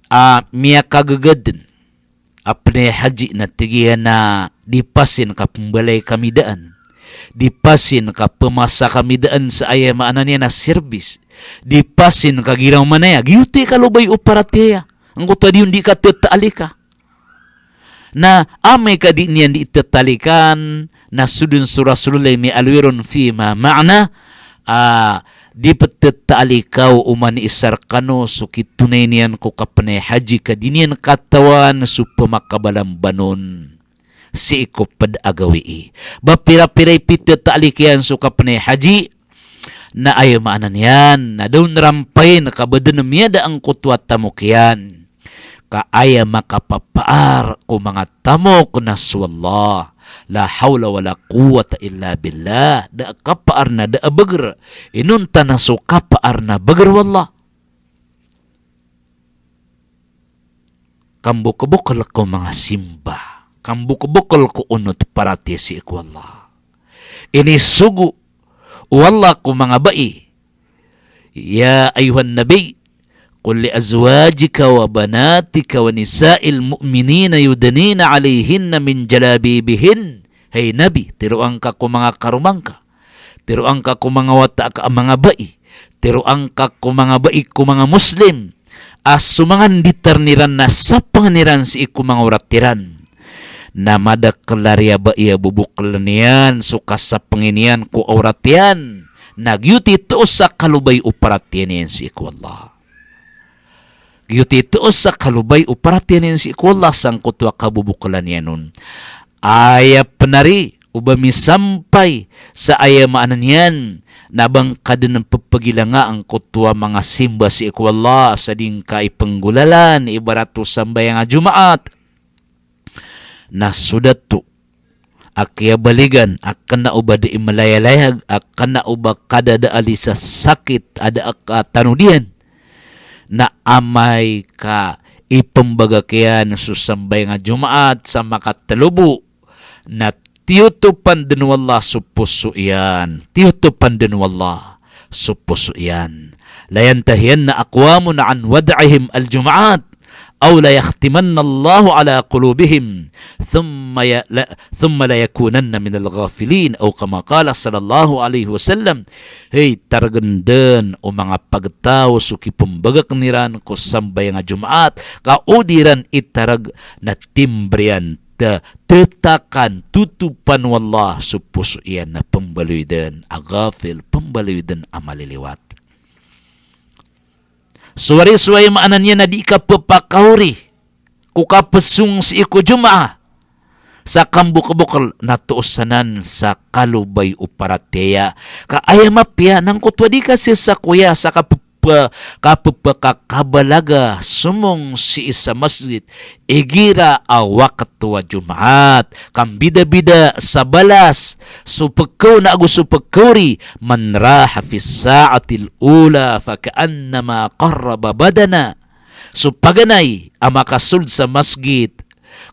a miyakagagaden a penay haji na tig iyan a di pasin ka pembalay kami daan, di pasin ka pemasa kami daan sa aya maana niyan a serbis, di pasin ka giraw manaya, giyoto i kalobay o paratiyaya. Angkoto a di on di ikatetaalika. Na amay ka di niyan di itetalikan, na so den so Rasulullah i miyaaloy ron fima ma'na, a, di petetaalika o oman i isa rekano so kitonay niyan ko kapenay haji ka di niyan katawan so pemakabalamban on sii ko ped a gawii. Ba pirapira i pitetaalika iyan so kapenay haji, na aya maana niyan na da on rampayin ka ba den miyada angkoto a tamok iyan. Ka aya makapapaar ko manga tamok na so Allah. La hawla wala quwwata illa billah. Da a kapaar na da a beger inonta na so kapaar na beger o Allah. Kambokelbokel ko manga simba, kambokelbokel ko onot paratiyaya sii ko Allah. Inisogo o Allah ko manga bai, ya ayyuhan nabi, qul li azwajika wa banatika wa nisa'il mu'minina yudnina alayhinna min jalabibihin. Hay Nabi, teroa ngka ko manga karoma ngka, teroa ngka ko manga wata aka a manga bai, teroa ngka ko manga bai ko manga Muslim a so manga nditar iran na sapengen iran sii ko manga orat iran. Na madakel a riya bai a bobokelen iyan so kasapengen iyan ko orat iyan, na giyoto i toos a kalobay o paratiyaya niyan sii ko Allah. Giyoto i toos a kalobay o paratiyaya niyan sii ko Allah sangkoto a kabobokelan iyan on. Aya penari o ba misampay sa aya maana niyan na ba ngka den pepegilanga angkoto a manga simba sii ko Allah sa di ngka ipenggolalan, ibarat o sambayang a Jumaat. Na so dato a kiyabaligan a kena o ba di melayalayag, a kena o ba kada da a lisasakit a da a katanod iyan, na amay ka ipembagak iyan so sambayang a Jumaat sa makatelo bo, na tiyotopan den o Allah so poso iyan. Tiyotopan den o Allah so poso iyan. La yantahiyanna aqwamun an wad'ihim al-jum'at, aw la yakhtimanna Allahu ala qulubihim, thumma ya-, la, thumma la yakunanna minal ghafilin, aw kama qala sallallahu alaihi wasallam. Hey, taregen den o manga pagtaw so kipembagak iran ko sambayang a Jumaat, ka o di iran itareg na timbriyan te-, tetakan, totopan o Allah so poso iyan na pembaloy den a ghafil, pembaloy den a maliliwat. So wari so aya maana niyan na di ka pepakaori ko kapesong sii ko Jumaat. sa kambokbokl na toos anan sa kalobay o paratiyaya. Ka aya mapiya na angkoto a di kasasakoya sa kapep-, kapepakakabalaga somong sii sa masjid igira a wakto a Jumaat. Kambidabida sa balas so pkaw na ago so pkawri, "Man raha fi sa'atil ula fa ka'annama qarraba badana." So paganay a makasold sa masjid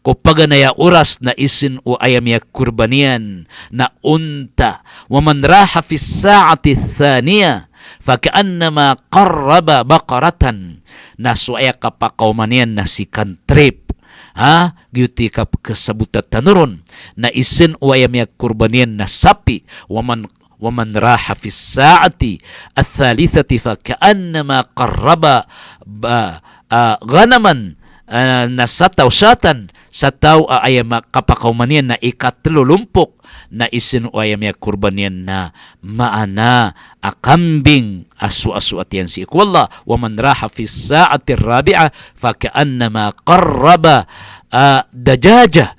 ko paganay a oras na isn o aya miyakorban iyan na onta. "Wa man raha fi sa'ati thaniya fa ka'annama qarraba baqaratan." Na so aya kapakaoma niyan na second trip. Ha? Giyoto i kapkasabota tano ron. Na isn o aya miyakorban iyan na sapi. "Wa man, wa man raha fi sa'ati ath-thalithati fa ka'annama qarraba ba-, ah, ghanaman." Ah, na sa taw, shatan, sa taw a aya ma-, kapakaoma niyan na ikatlo lompok, na isn o aya miyakorban iyan na maana a kambing a soasoat iyan sii ko Allah. "Wa man raha fi sa'ati rabi'a fa ka'annama qarraba, ah, dajaja."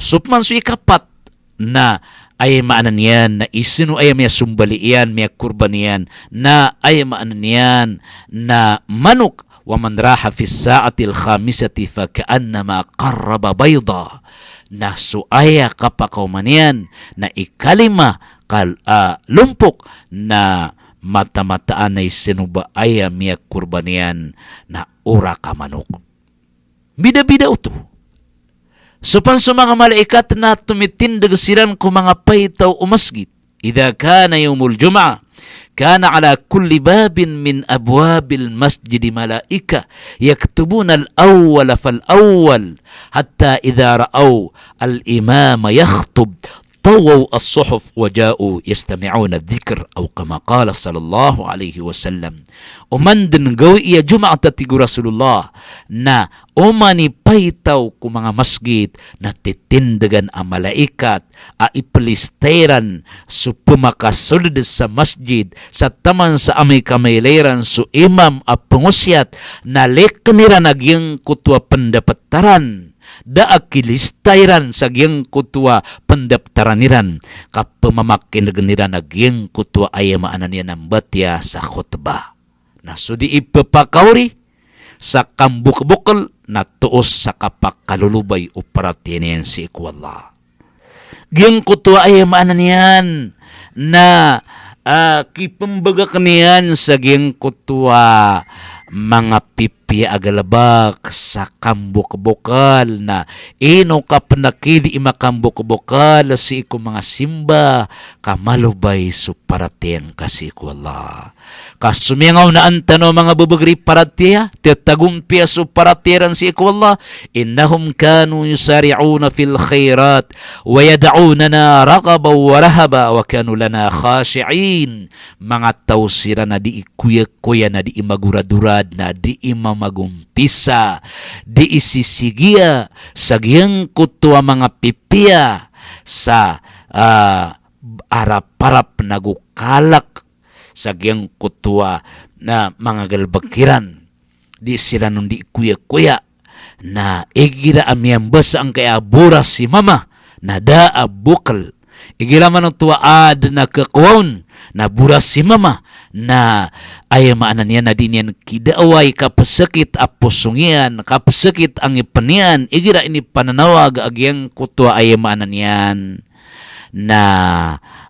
So pman so ikapat na aya maana niyan na isn o aya miyasombali iyan, miyakorban iyan, na aya maana niyan na manok. "Wa man raha fi sa'atil khamisati fa ka'annama qarraba bayda." Na so aya kapakaoma niyan na ikalima kal-, ah, lompok na mataan-mataan a isn o ba aya miyakorban iyan na orak a manok. Bidabida oto. So pman so manga malaikat na tomitindg siran ko manga paitaw o masjid. "Idha kana yawmul jum'ah, kana ala kulli babin min abwabil masjidi malaika, yaktubuna al-awwala fal-awwal, hatta idha ra'aw al-imama yakhtub, tawwaw as-suhuf wa ja'u yastami'una adh-dhikr," aw kama qala sallallahu alaihi wasallam. Oman dn gawii a Jumaat, a tig o Rasulullah, na oman i paitaw ko manga masjid na titindgan a malaikat a iplista iran so pmakasold sa masjid sa taman sa amay ka mailay ran so imam a pngosiyat na likn iran a giyangkoto a pndaptaran. Da a kilista iran sa giyangkoto a pndaptaran iran, ka pmamakin'gn iran a giyangkoto a aya maana niyan a mbatiya sa khotbah. Na so di ipphakaori sa kambokbokl na toos sa kapakalolobay o paratiyaya niyan sii ko Allah. Giyangkoto a aya maana niyan na, ah, kipmbgakn iyan sa giyangkoto a manga pipiya a galbk sa kambokbokl na ino ka pn a kidi i makambokbokl sii ko manga simba ka malobay so paratiyaya ngka sii ko Allah. Ka so miyangaonaan tano a manga bbgr i paratiyaya, tiyatagompiya so paratiyaya iran sii ko Allah, "Innahum kanu yusari'una fil khairat wa yad'unana raghaban wa rahaban wa kanu lana khashi'in." Manga taw siran a dii koyakoya, na dii magoradorad, na dii mamagompisa, dii sisigiya sa giyangkoto a manga pipiya sa, ah, araparap nago kalk sa giyangkoto a, na, manga galbk iran. Di siran on dii koyakoya. Na igira a miyambasa angkaya a boras i mama na da a bokl. Igira man oto a adn a khakowa on na boras i mama, na aya maana niyan na di niyan kidawa i kapsakit a poso niyan, kapsakit a ngipn iyan, igira inipananawag a giyangkoto a aya maana niyan na,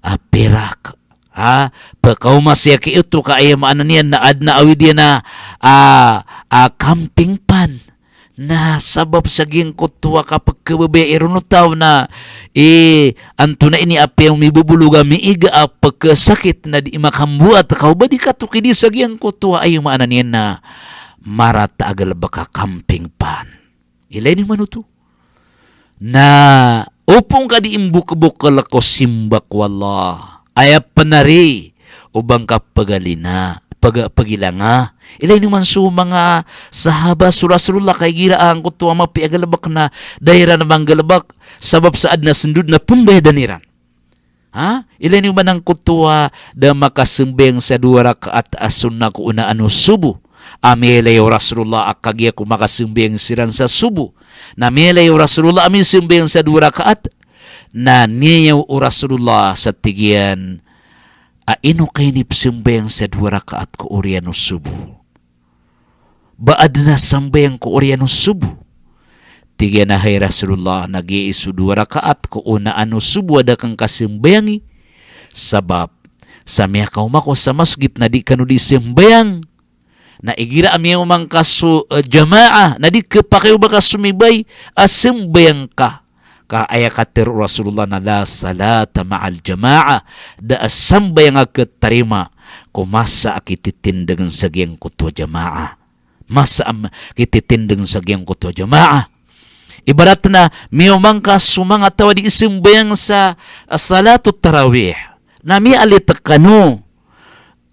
ah, pirak. Ha, pkaoma siya ki oto ka aya maana niyan na adn a awid iyan a, a, a camping pan. Na sabap sa giyangkoto a kapkhababayai ron o taw na, i, antonaa ini a piya o mibobolog a miiga a pkhasakit na dii makamboat, ka o ba di kato kidi sa giyangkoto a aya maana niyan na marata a galbk a camping pan. Ilay niyo man oto. Na opama ka dii mbokbokl ko simba ko Allah, aya pn ari o ba ngka pagalina, paga-, pagilanga. Ilay niyo man so manga sahaba so Rasulullah, ka igira angkoto a mapiya a galbk na da iran manggalbk, sabap sa adn a sndod na pmbayadan iran. Ha? Ilay niyo man angkoto a da makasambayang sa dowa rakaat a sunnah ko onaan o subuh. a miyailay o Rasulullah a kagiya ko makasambayang siran sa sobo. Na miyailay o Rasulullah a miyasambayang sa dowa rakaat. Na niyayaw o Rasulullah sa tig iyan a ino ka inipsambayang sa dowa rakaat ko oriyan o sobo. Ba aden a sambayang ko oriyan o sobo? Tig iyan a hay Rasulullah, na giya i so dowa rakaat ko onaan o sobo a da akn kasambayangi. Sabap sa miyakaoma ako sa masgit na di kano di sambayang. Na igira a miyaoma ngka so, eh, jamaah, na di khapakay o ba ka somibay a sambayang ka. Ka aya katharo o Rasulullah na la salata ma'al jamaah, da a sambayang a khatarima ko masa a kititindgn sa giyangkoto a jamaah. Masa a kititindgn sa giyangkoto a jamaah. Ibarat na miyaoma ngka so manga taw a di sambayang sa, ah, salatut tarawih. Na miyaalit kano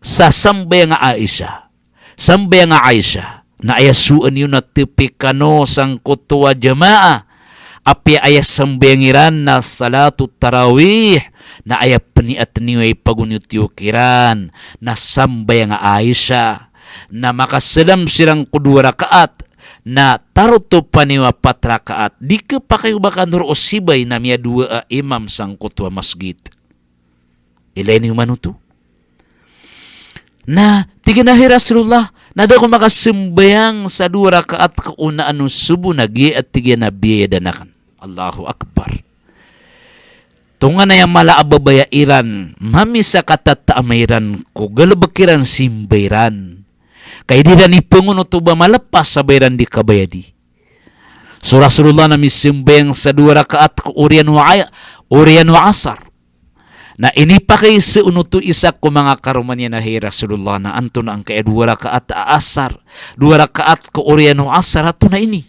sa sambayang a Aisha. Sambayang a Aisha, na aya soon iyo na tepi kano sangkoto a jamaah. Apiya aya sambayang iran na salatut tarawih, na aya pniyat niyo a ipagoniyot iyo kiran na sambayang a Aisha. Na makasalam siran ko dowa rakaat, na tarotopan iyo a pat rakaat. Di khapakay o ba kano roo sibay na miyadowa a imam sangkoto a masgit. Ilay niyo man oto. Na tig iyan a hay Rasulullah, na da ako makasambayang sa dowa rakaat ko onaan o sobo, na giya, tig iyan, a biyayadaan akn. Allahu Akbar. Tonganay a mala a babaya iran, mamisakatata a mairan ko galbk iran, simba iran. Ka di iran ipangonot o ba malepas a ba iran di kabayadi. So Rasulullah na misambayang sa dowa rakaat ko oriyan o ay-, oriyan o asar. Na inipakaiza on oto isa ko manga karoma niyan a hay Rasulullah, na antonaa angkaya dowa rakaat a asar, dowa rakaat ko oriyan o asar, antonaa ini?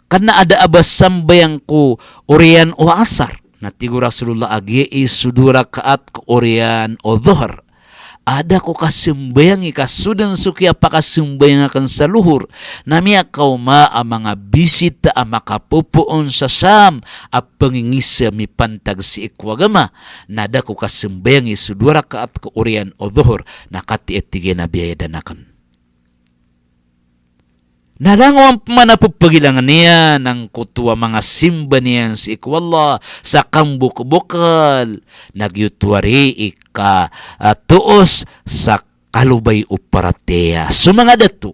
Kna a da a ba sambayang ko oriyan o asar. Na tig o Rasulullah a giya i so dowa rakaat ko oriyan o dhuhr a da ko kasambayangi, ka so dn so kiyapakasambayang akn sa lohor, na miyakaoma a manga bisita a makapopoon sa Sham a pangingisa mipantag sii ko agama, na da ko kasambayangi so dowa rakaat ko oriyan o dhuhr, na katii, tig iyan, a biyayadaan akn. Na langon pman a pphagilangn iyan angkoto a manga simba niyan sii ko Allah sa kambokbokl, na giyoto ari i ka, ah, toos sa kalobay o paratiyaya. So manga dato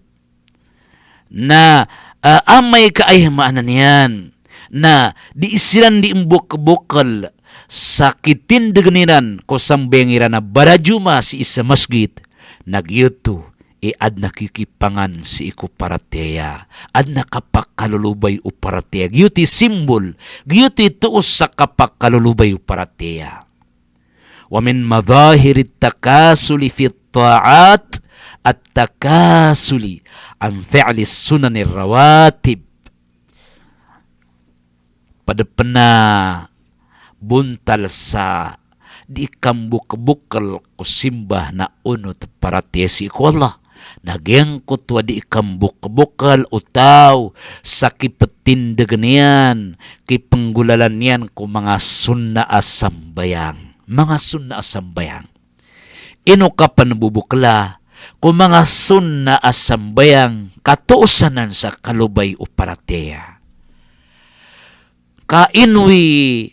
na, ah, amay ka aya maana niyan na di siran di mbokbokl sa kitindgn iran ko sambayang iran a barajumaah sii sa masgit, na giyoto i adn a kikipangan sii ko paratiyaya, adn a kapakalolobay o paratiyaya. Giyoto i simbol, giyoto i toos sa kapakalolobay o paratiyaya. Wa min madhahirit takasuli fit ta'at at-takasuli an fi'lis sunanir rawatib. Pd pn a bontal sa di kambokbokl ko simba na onot paratiyaya sii ko Allah. Na giyangkoto a di kambokbokl o taw sa kiptindgn iyan, kipnggolalan iyan ko manga sunnah a sambayang. Manga sunnah a sambayang. Ino ka pn bobokla ko manga sunnah a sambayang, ka toos anan sa kalobay o paratiyaya. Ka ino i,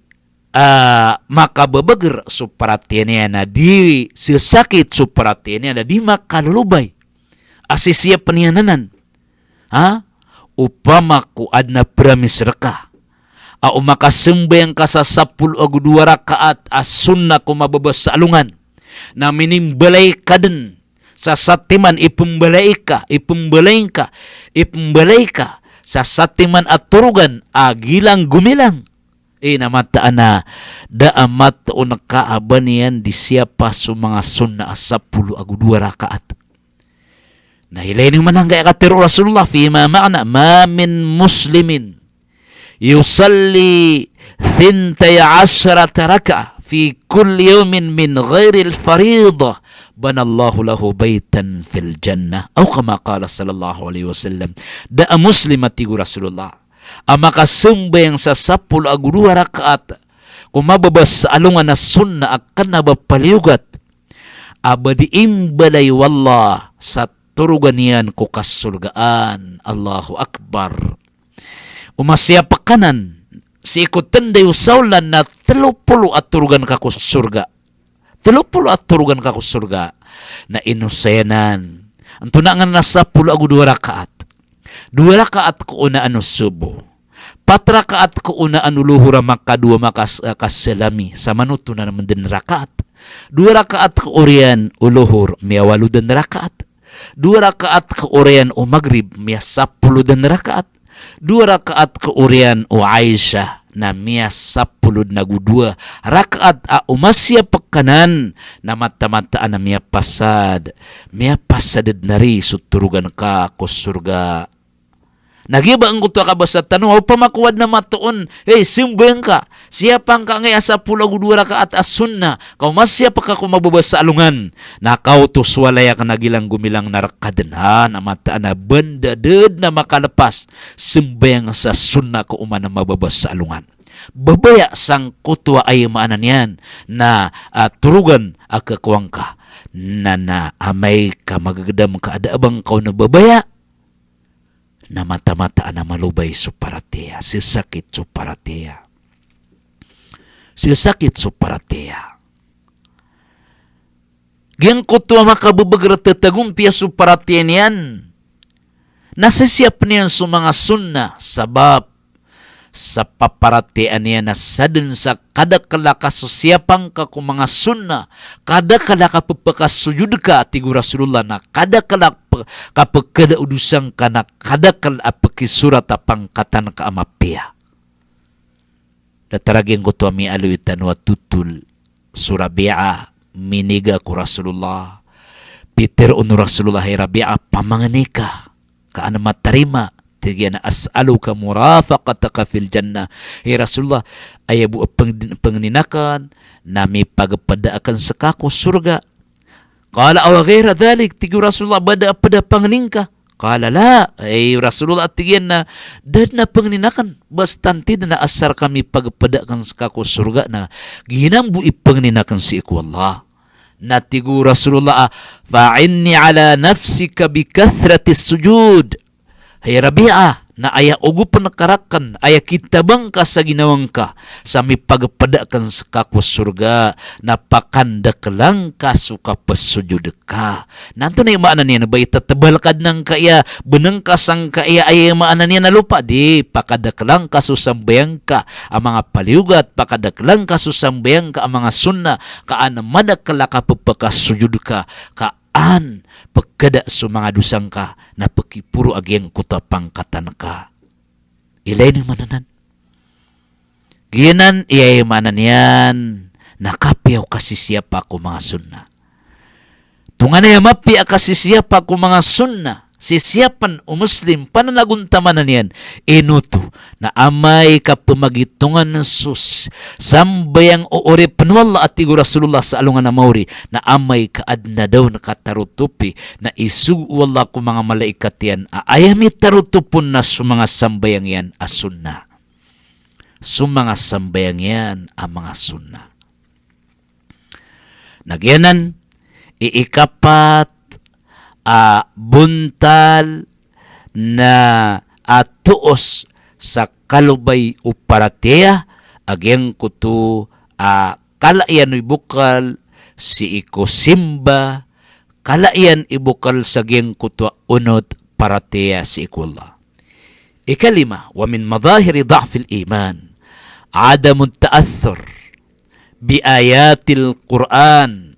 ah, makababagr so paratiyaya niyan a di sasakit so paratiyaya niyan a di makalolobay a sisiyapn iyan anan. Ha? Opama ko adn a pramis rka a o makasambayang ka sa sapolo ago dowa rakaat a sunnah ko mababa sa alongan, na minimbalay ka dn sa satiman, ipmbalay ka, ipmbalay ka, ipmbalay ka sa satiman a torogan a gilang gomilang. Eh, na mataan a da a matoon ka a ba niyan di siyapa so manga sunnah a sapolo ago dowa rakaat. Na ilay niyo man angkaya katharo o Rasulullah, fima ma'na, ma min muslimin yusalli thintay ashrata rak'ah fi kulli yawmin min ghairil faridah, banallahu lahu baytan fil jannah. Aw kama qala sallallahu alaihi wasallam. Da a Muslim, a tig o Rasulullah, a makasambayang sa sapolo ago dowa rakaat ko mababa sa alongan a sunnah a kna ba paliyogat, a ba di imbalay o Allah sa torogan iyan ko kasorgaan. Allahu Akbar. O masiyapakanan, sii ko tanda iyo sa olan na telo polo a torogan ka ko sorga. Telo polo a torogan ka ko sorga. Na ino saya nan? Antonaa nga na sapolo ago dowa rakaat? Dowa rakaat ko onaan o sobo. Pat rakaat ko onaan o lohor a makadowa makas-, eh, kasalami, sa manoto na naman den rakaat. Dowa rakaat ko oriyan o lohor, miyawalo den rakaat. Dowa rakaat ko oriyan o magrib, miyasapolo den rakaat. Dowa rakaat ko oriyan o Aisha, na miyasapolo den ago dowa rakaat. A o masiyapakanan, na mataan-mataan a miyapasad, miyapasad den ari so torogan ka ko sorga. Na giya ba angkoto a kabasa tano, opama ko adn a matoon, hey, sambayang ka, siyapa ngka angkai a sapolo ago dowa rakaat a sunnah, ka o masiyapa ka ko mababa sa alongan, na kaoto so walay akn a gilang gomilang na rk adn, ha, na mataan a banda da dn a makalepas sambayang sa sunnah ko oman a mababa sa alongan. Babaya sangkoto a aya maana niyan na, ah, torogan a khakowa ngka. Na, na amay ka magagdam ka a da a ba ngka on babaya, na mataan-mataan a malobay so paratiyaya, sasakit so paratiyaya. Sasakit so paratiyaya. Giyangkoto a makabbgr a tatagompiya so paratiyaya niyan, na sisiyapn iyan so manga sunnah, sabap sa paparatiyayaan iyan a sadn sa kadakl a kasosiyapa ngka ko manga sunnah, kadakl a kappakasojod ka, tig o Rasulullah, na kadakl a p-, kapkhada o dosa ngka, na kadakl a pkhisorat a pangkatan ka a mapiya. Datar a giyangkoto a miyaaloy tano a totol so Rabi'ah, miniga ko Rasulullah. Pitharo on o Rasulullah, hay Rabi'ah, pamangni ka, ka an matarima. Tig iyan a, "As'aluka murafaqataka fil jannah." Hay Rasulullah, aya bo a png-, pangnin akn na mipagpda akn ska ko sorga. Qala, "Aw ghayra dhalik?" Tig o Rasulullah, ba da a pd a pangni ngka? Qala, "La." Ay Rasulullah, tig iyan na, da dn a pangnin akn, basta anti dn a asar ka mipagpda akn ska ko sorga na giyanan bo i pangnin akn sii ko Allah. Na tig o Rasulullah a, "Fa'inni ala nafsika bi kathratis sujud." Hay Rabi'ah, na aya ogopn ka rakn, aya kitabang ka sa ginawa ngka, sa mipagpda akn ska ko sorga, na pakandakla ngka so kapsojod ka. Na antonaa i maana niyan, ba itatbal ka dn angkaya, bnngka sangkaya, aya maana niyan a lopa, di, pakadakla ngka so sambayang ka a manga paliyogat, pakadakla ngka so sambayang ka a manga sunnah, ka an madakl a kappakasojod ka, ka an pkhada so manga dosa ngka, na pkhiporo a giyangkoto a pangkatan ka. Ilay niyo man anan. Giyanan i aya maana niyan na kapiya o kasisiyapa ko manga sunnah. Tonganay a mapiya a kasisiyapa ko manga sunnah, sisiyapn o Muslim, pananagontamanan iyan, ino oto, na amay ka pmagitongan so s-, sambayang o oripn o Allah a tig o Rasulullah sa alongan a maori, na amay ka adn a da on katarotopi, na isogo o Allah ko manga malaikat iyan a aya mitarotop on na so manga sambayang iyan a sunnah. So manga sambayang iyan a manga sunnah. Na giyanan i ikapat a bontal na a toos sa kalobay o paratiyaya a giyangkoto a kala iyan i bokal sii ko simba, kala iyan i bokal sa giyangkoto a onot paratiyaya sii ko Allah. Ikalima, wa min madhahiri dha'fil iman, adamut ta'athur bi ayatil Qur'an,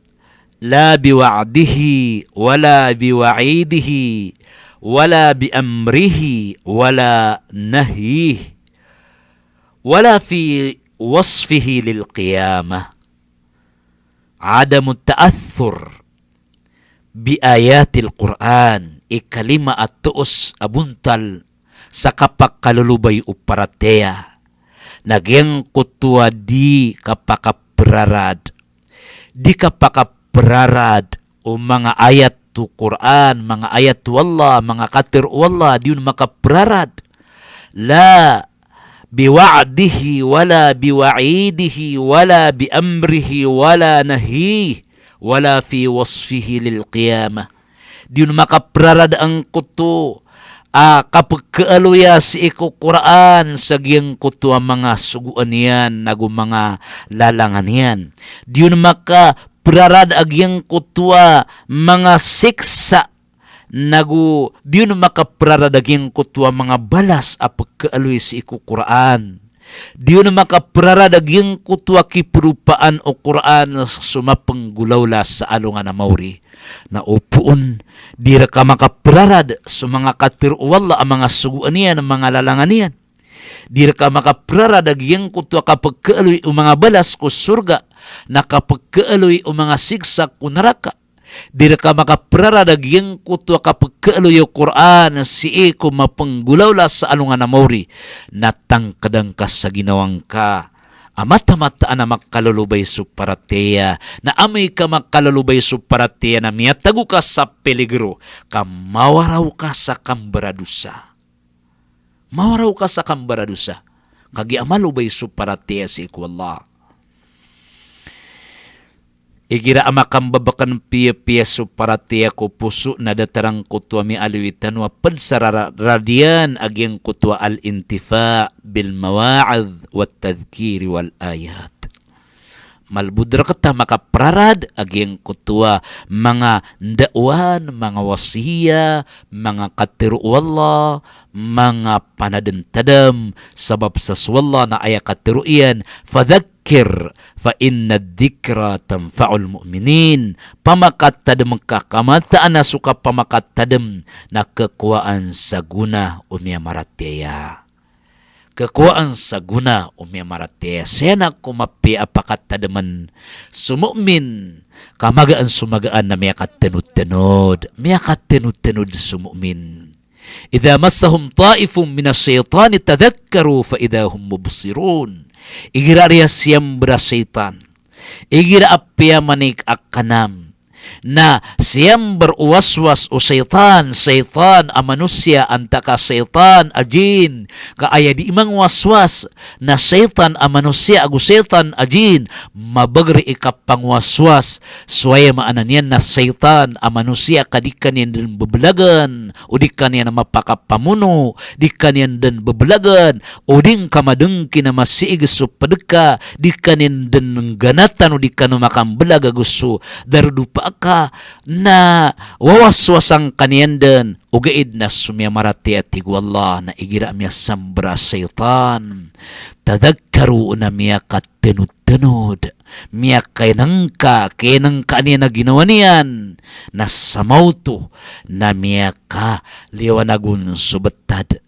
la bi wa'dihi, wala bi wa'idihi, wala bi amrihi, wala nahyihi, wala fi wasfihi lil qiyamah. Adamut ta'athur bi ayatil Qur'an, ikalima a toos a bontal sa kapakalolobay o paratiyaya, na giyangkoto a di kapakaprarad, di kapakaprarad o manga ayat o Qur'an, manga ayat o Allah, manga katharo o Allah, di on makaprarad. La bi wa'dihi, wala bi wa'idihi, wala bi amrihi, wala nahyihi, wala fi wasfihi lil qiyamah. Di on makaprarad angkoto a kapekaaloya sii ko Qur'an sa giyangkoto a manga sogoan iyan nago manga lalangan iyan. Di on makaprarad a giyangkoto a manga siksa nago di on makaprarad a giyangkoto a manga balas a pekaaloy sii ko Qur'an. Di on makaprarad a giyangkoto a kiperopaan o Qur'an so mapenggolawla sa alongan a maori. Na opama on, di reka makaprarad so manga katero o Allah a manga sogoan iyan, manga lalangan iyan. Di reka makaprarad a giyangkoto a kapekaaloy o manga balas ko sorga, na kapekaaloy o manga siksa ko naraka. Di reka makaprarad a giyangkoto a kapekaaloy o Qur'an sii ko mapenggolawla sa alongan a maori, na tangkeda ngka sa ginawa ngka a mataan-mataan a makalolobay so paratiyaya. Na amay ka makalolobay so paratiyaya na miyatago ka sa peligro, ka mawaraw ka sa kambaradosa. Mawaraw ka sa kambaradosa. Kagiya malobay so paratiyaya sii ko Allah. Igira a makambabaken piyapiya so paratiyaya ko poso na datar angkoto a miyaaloy tano a ped sa rara-, radiyan a giyangkoto a al-intifa' bil mawa'idh wat tadhkir wal ayat. Malbod rekta makaprarad a giyangkoto a manga ndaowan, manga wasiya, manga katero o Allah, manga panadem-tadem, sabap sa so Allah na aya katero iyan, fadhakkir fa inna dhikra tanfa'ul mu'minin. Pamakatadem ka, ka mataan a so kapamakatadem na kekowaan sa gona o miyamaratiyaya. Kekowaan sa gona o miyamaratiyaya. Saya na ko mapiya a pakatademen so mu'min, ka magaan so magaan na miyakatenod-tenod. Miyakatenod-tenod so mu'min. Idha massahum ta'ifun minash shaytani tadhakkaru fa idha hum mubsirun. Igira a riyasiyamber a shaytan, igira a piyamanik a kanam, na siyamber o waswas o shaytan, shaytan a manosiya antaa ka shaytan a jin, ka aya di mangwaswas na shaytan a manosiya ago shaytan a jin, mabeger i kapangwaswas. So aya maana niyan na shaytan a manosiya ka di ka niyan den bebelagan, o di ka niyan mapakapamono, di ka niyan den bebelagan, o di ngka madengki na masiig so ped ka, di ka niyan den ngganatan, o di ka no makambelag ago so darodopa ka, na wawaswasan ka niyan den, ogaid na so miyamaratiyaya, tig o Allah, na igira a miyasamber a shaytan, tadhakkaru, na miyakatenod-tenod, miyakainengka, kainengkaan iyan a ginawa niyan, na samaoto na miyakaliwanagon so betad,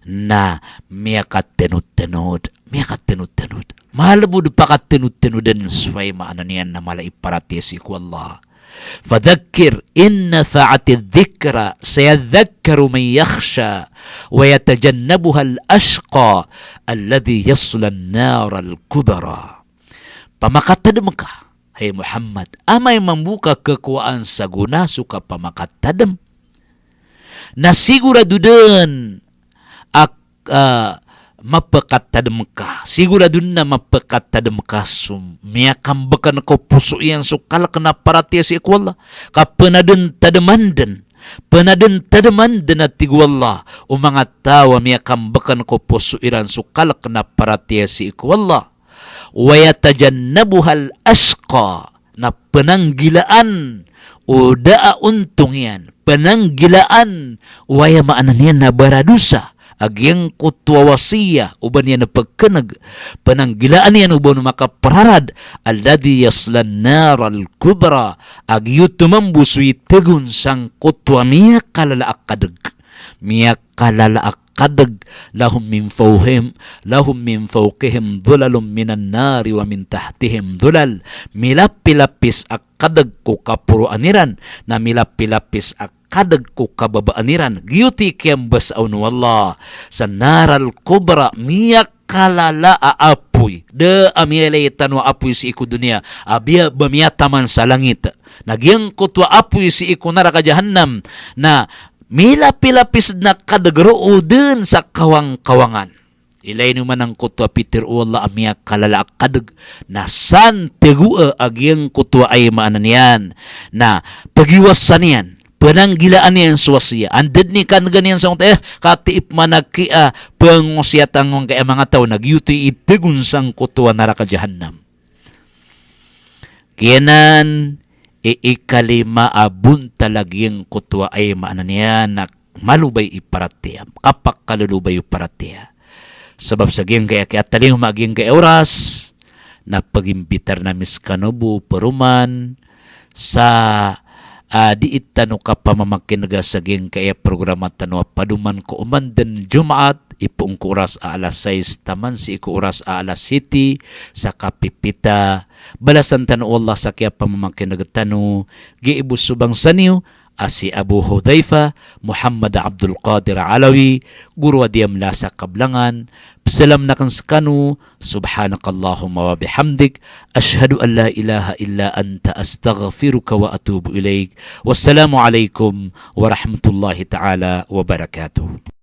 na miyakatenod-tenod, miyakatenod-tenod. Malbod pakatenotenodn so aya maana niyan na mala i paratiyaya sii ko Allah. Fadhakkir in nafa'atidh dhikra sayadhakkaru man yakhsha wa yatajannabuhal ashqa alladhi yaslan naral kubra. Pamakatadem ka, hay Muhammad, amay mambo ka kekowaan sa gona so kapamakatadem, na sigorado den a, ah, mapakatadem ka. Sigorado den a mapakatadem ka so miyakambeken ko poso iyan so kalek na paratiyaya sii ko Allah. Ka penaden-tademan den, penaden-tademan den a tig o Allah, o manga taw a miyakambeken ko poso iran so kalek na paratiyaya sii ko Allah. Wa yatajannabuhal ashqa, na penanggilaan o da a ontong iyan, penanggilaan o aya maana niyan na baradosa, a giyangkoto a wasiya o ba niyan pekeneg, penanggilaan iyan o ba on makaprarad, alladhi yaslan naral kubra, a giyoto mambo so itegon sangkoto a miyakalala a kadeg. Miyakalala a kadeg, lahum min fawqihim, lahum min fawqihim dhulalun minan nari wa min tahtihim dhulal. Milapilapis a kadeg ko kaporoan iran, na milapilapis a kadeg ko kababaan iran. Giyoto i kiyambasa on o Allah sa naral kubra, miyakalala a apoy. Da a miyalay tano a apoy sii ko doniya a biya ba miyataman sa langit. Na giyangkoto a apoy sii ko naraka jahannam na milapilapis den a kadeg roo den sa kawangkawangan. Ilay niyo man angkoto a pitharo o Allah a miyakalala a kadeg, na san tegoa a giyangkoto a aya maana niyan na pegiwasan iyan, Ba nanggilaan iyan so wasiya. Anda dn i kan'gan iyan sangkoto a aya, katii pman a kiya pangosiyatan angkaya manga taw na giyoto i itegon sangkoto a naraka jahannam. Giyanan i ikalima a bontal a giyangkoto a aya maana niyan na malobay i paratiyaya, kapakalolobay o paratiyaya. Sabap sa giyangkaya kiyatalingoma a giyangkaya oras, na pagimbitar ami skano bo paroman sa, ah, dii tano kapamamakinega sa giyangkaya programa tano a Padoman ko Oman dn Jumaat, ipoon ko oras a alas sais taman sii ko oras a alas siyete sa kapipita. Balasan tano o Allah sa kiyapamamakineg tano. Giya i bo so bangsa niyo a si Abu Hudhaifa Muhammad Abdul Qadir Alawi, goro a diyamla sa kablangan. Psalam akn skano. Subhanakallahumma wa bihamdik, ashhadu an la ilaha illa anta, astaghfiruka wa atubu ilaik. Wassalamu alaikum warahmatullahi ta'ala wabarakatuh.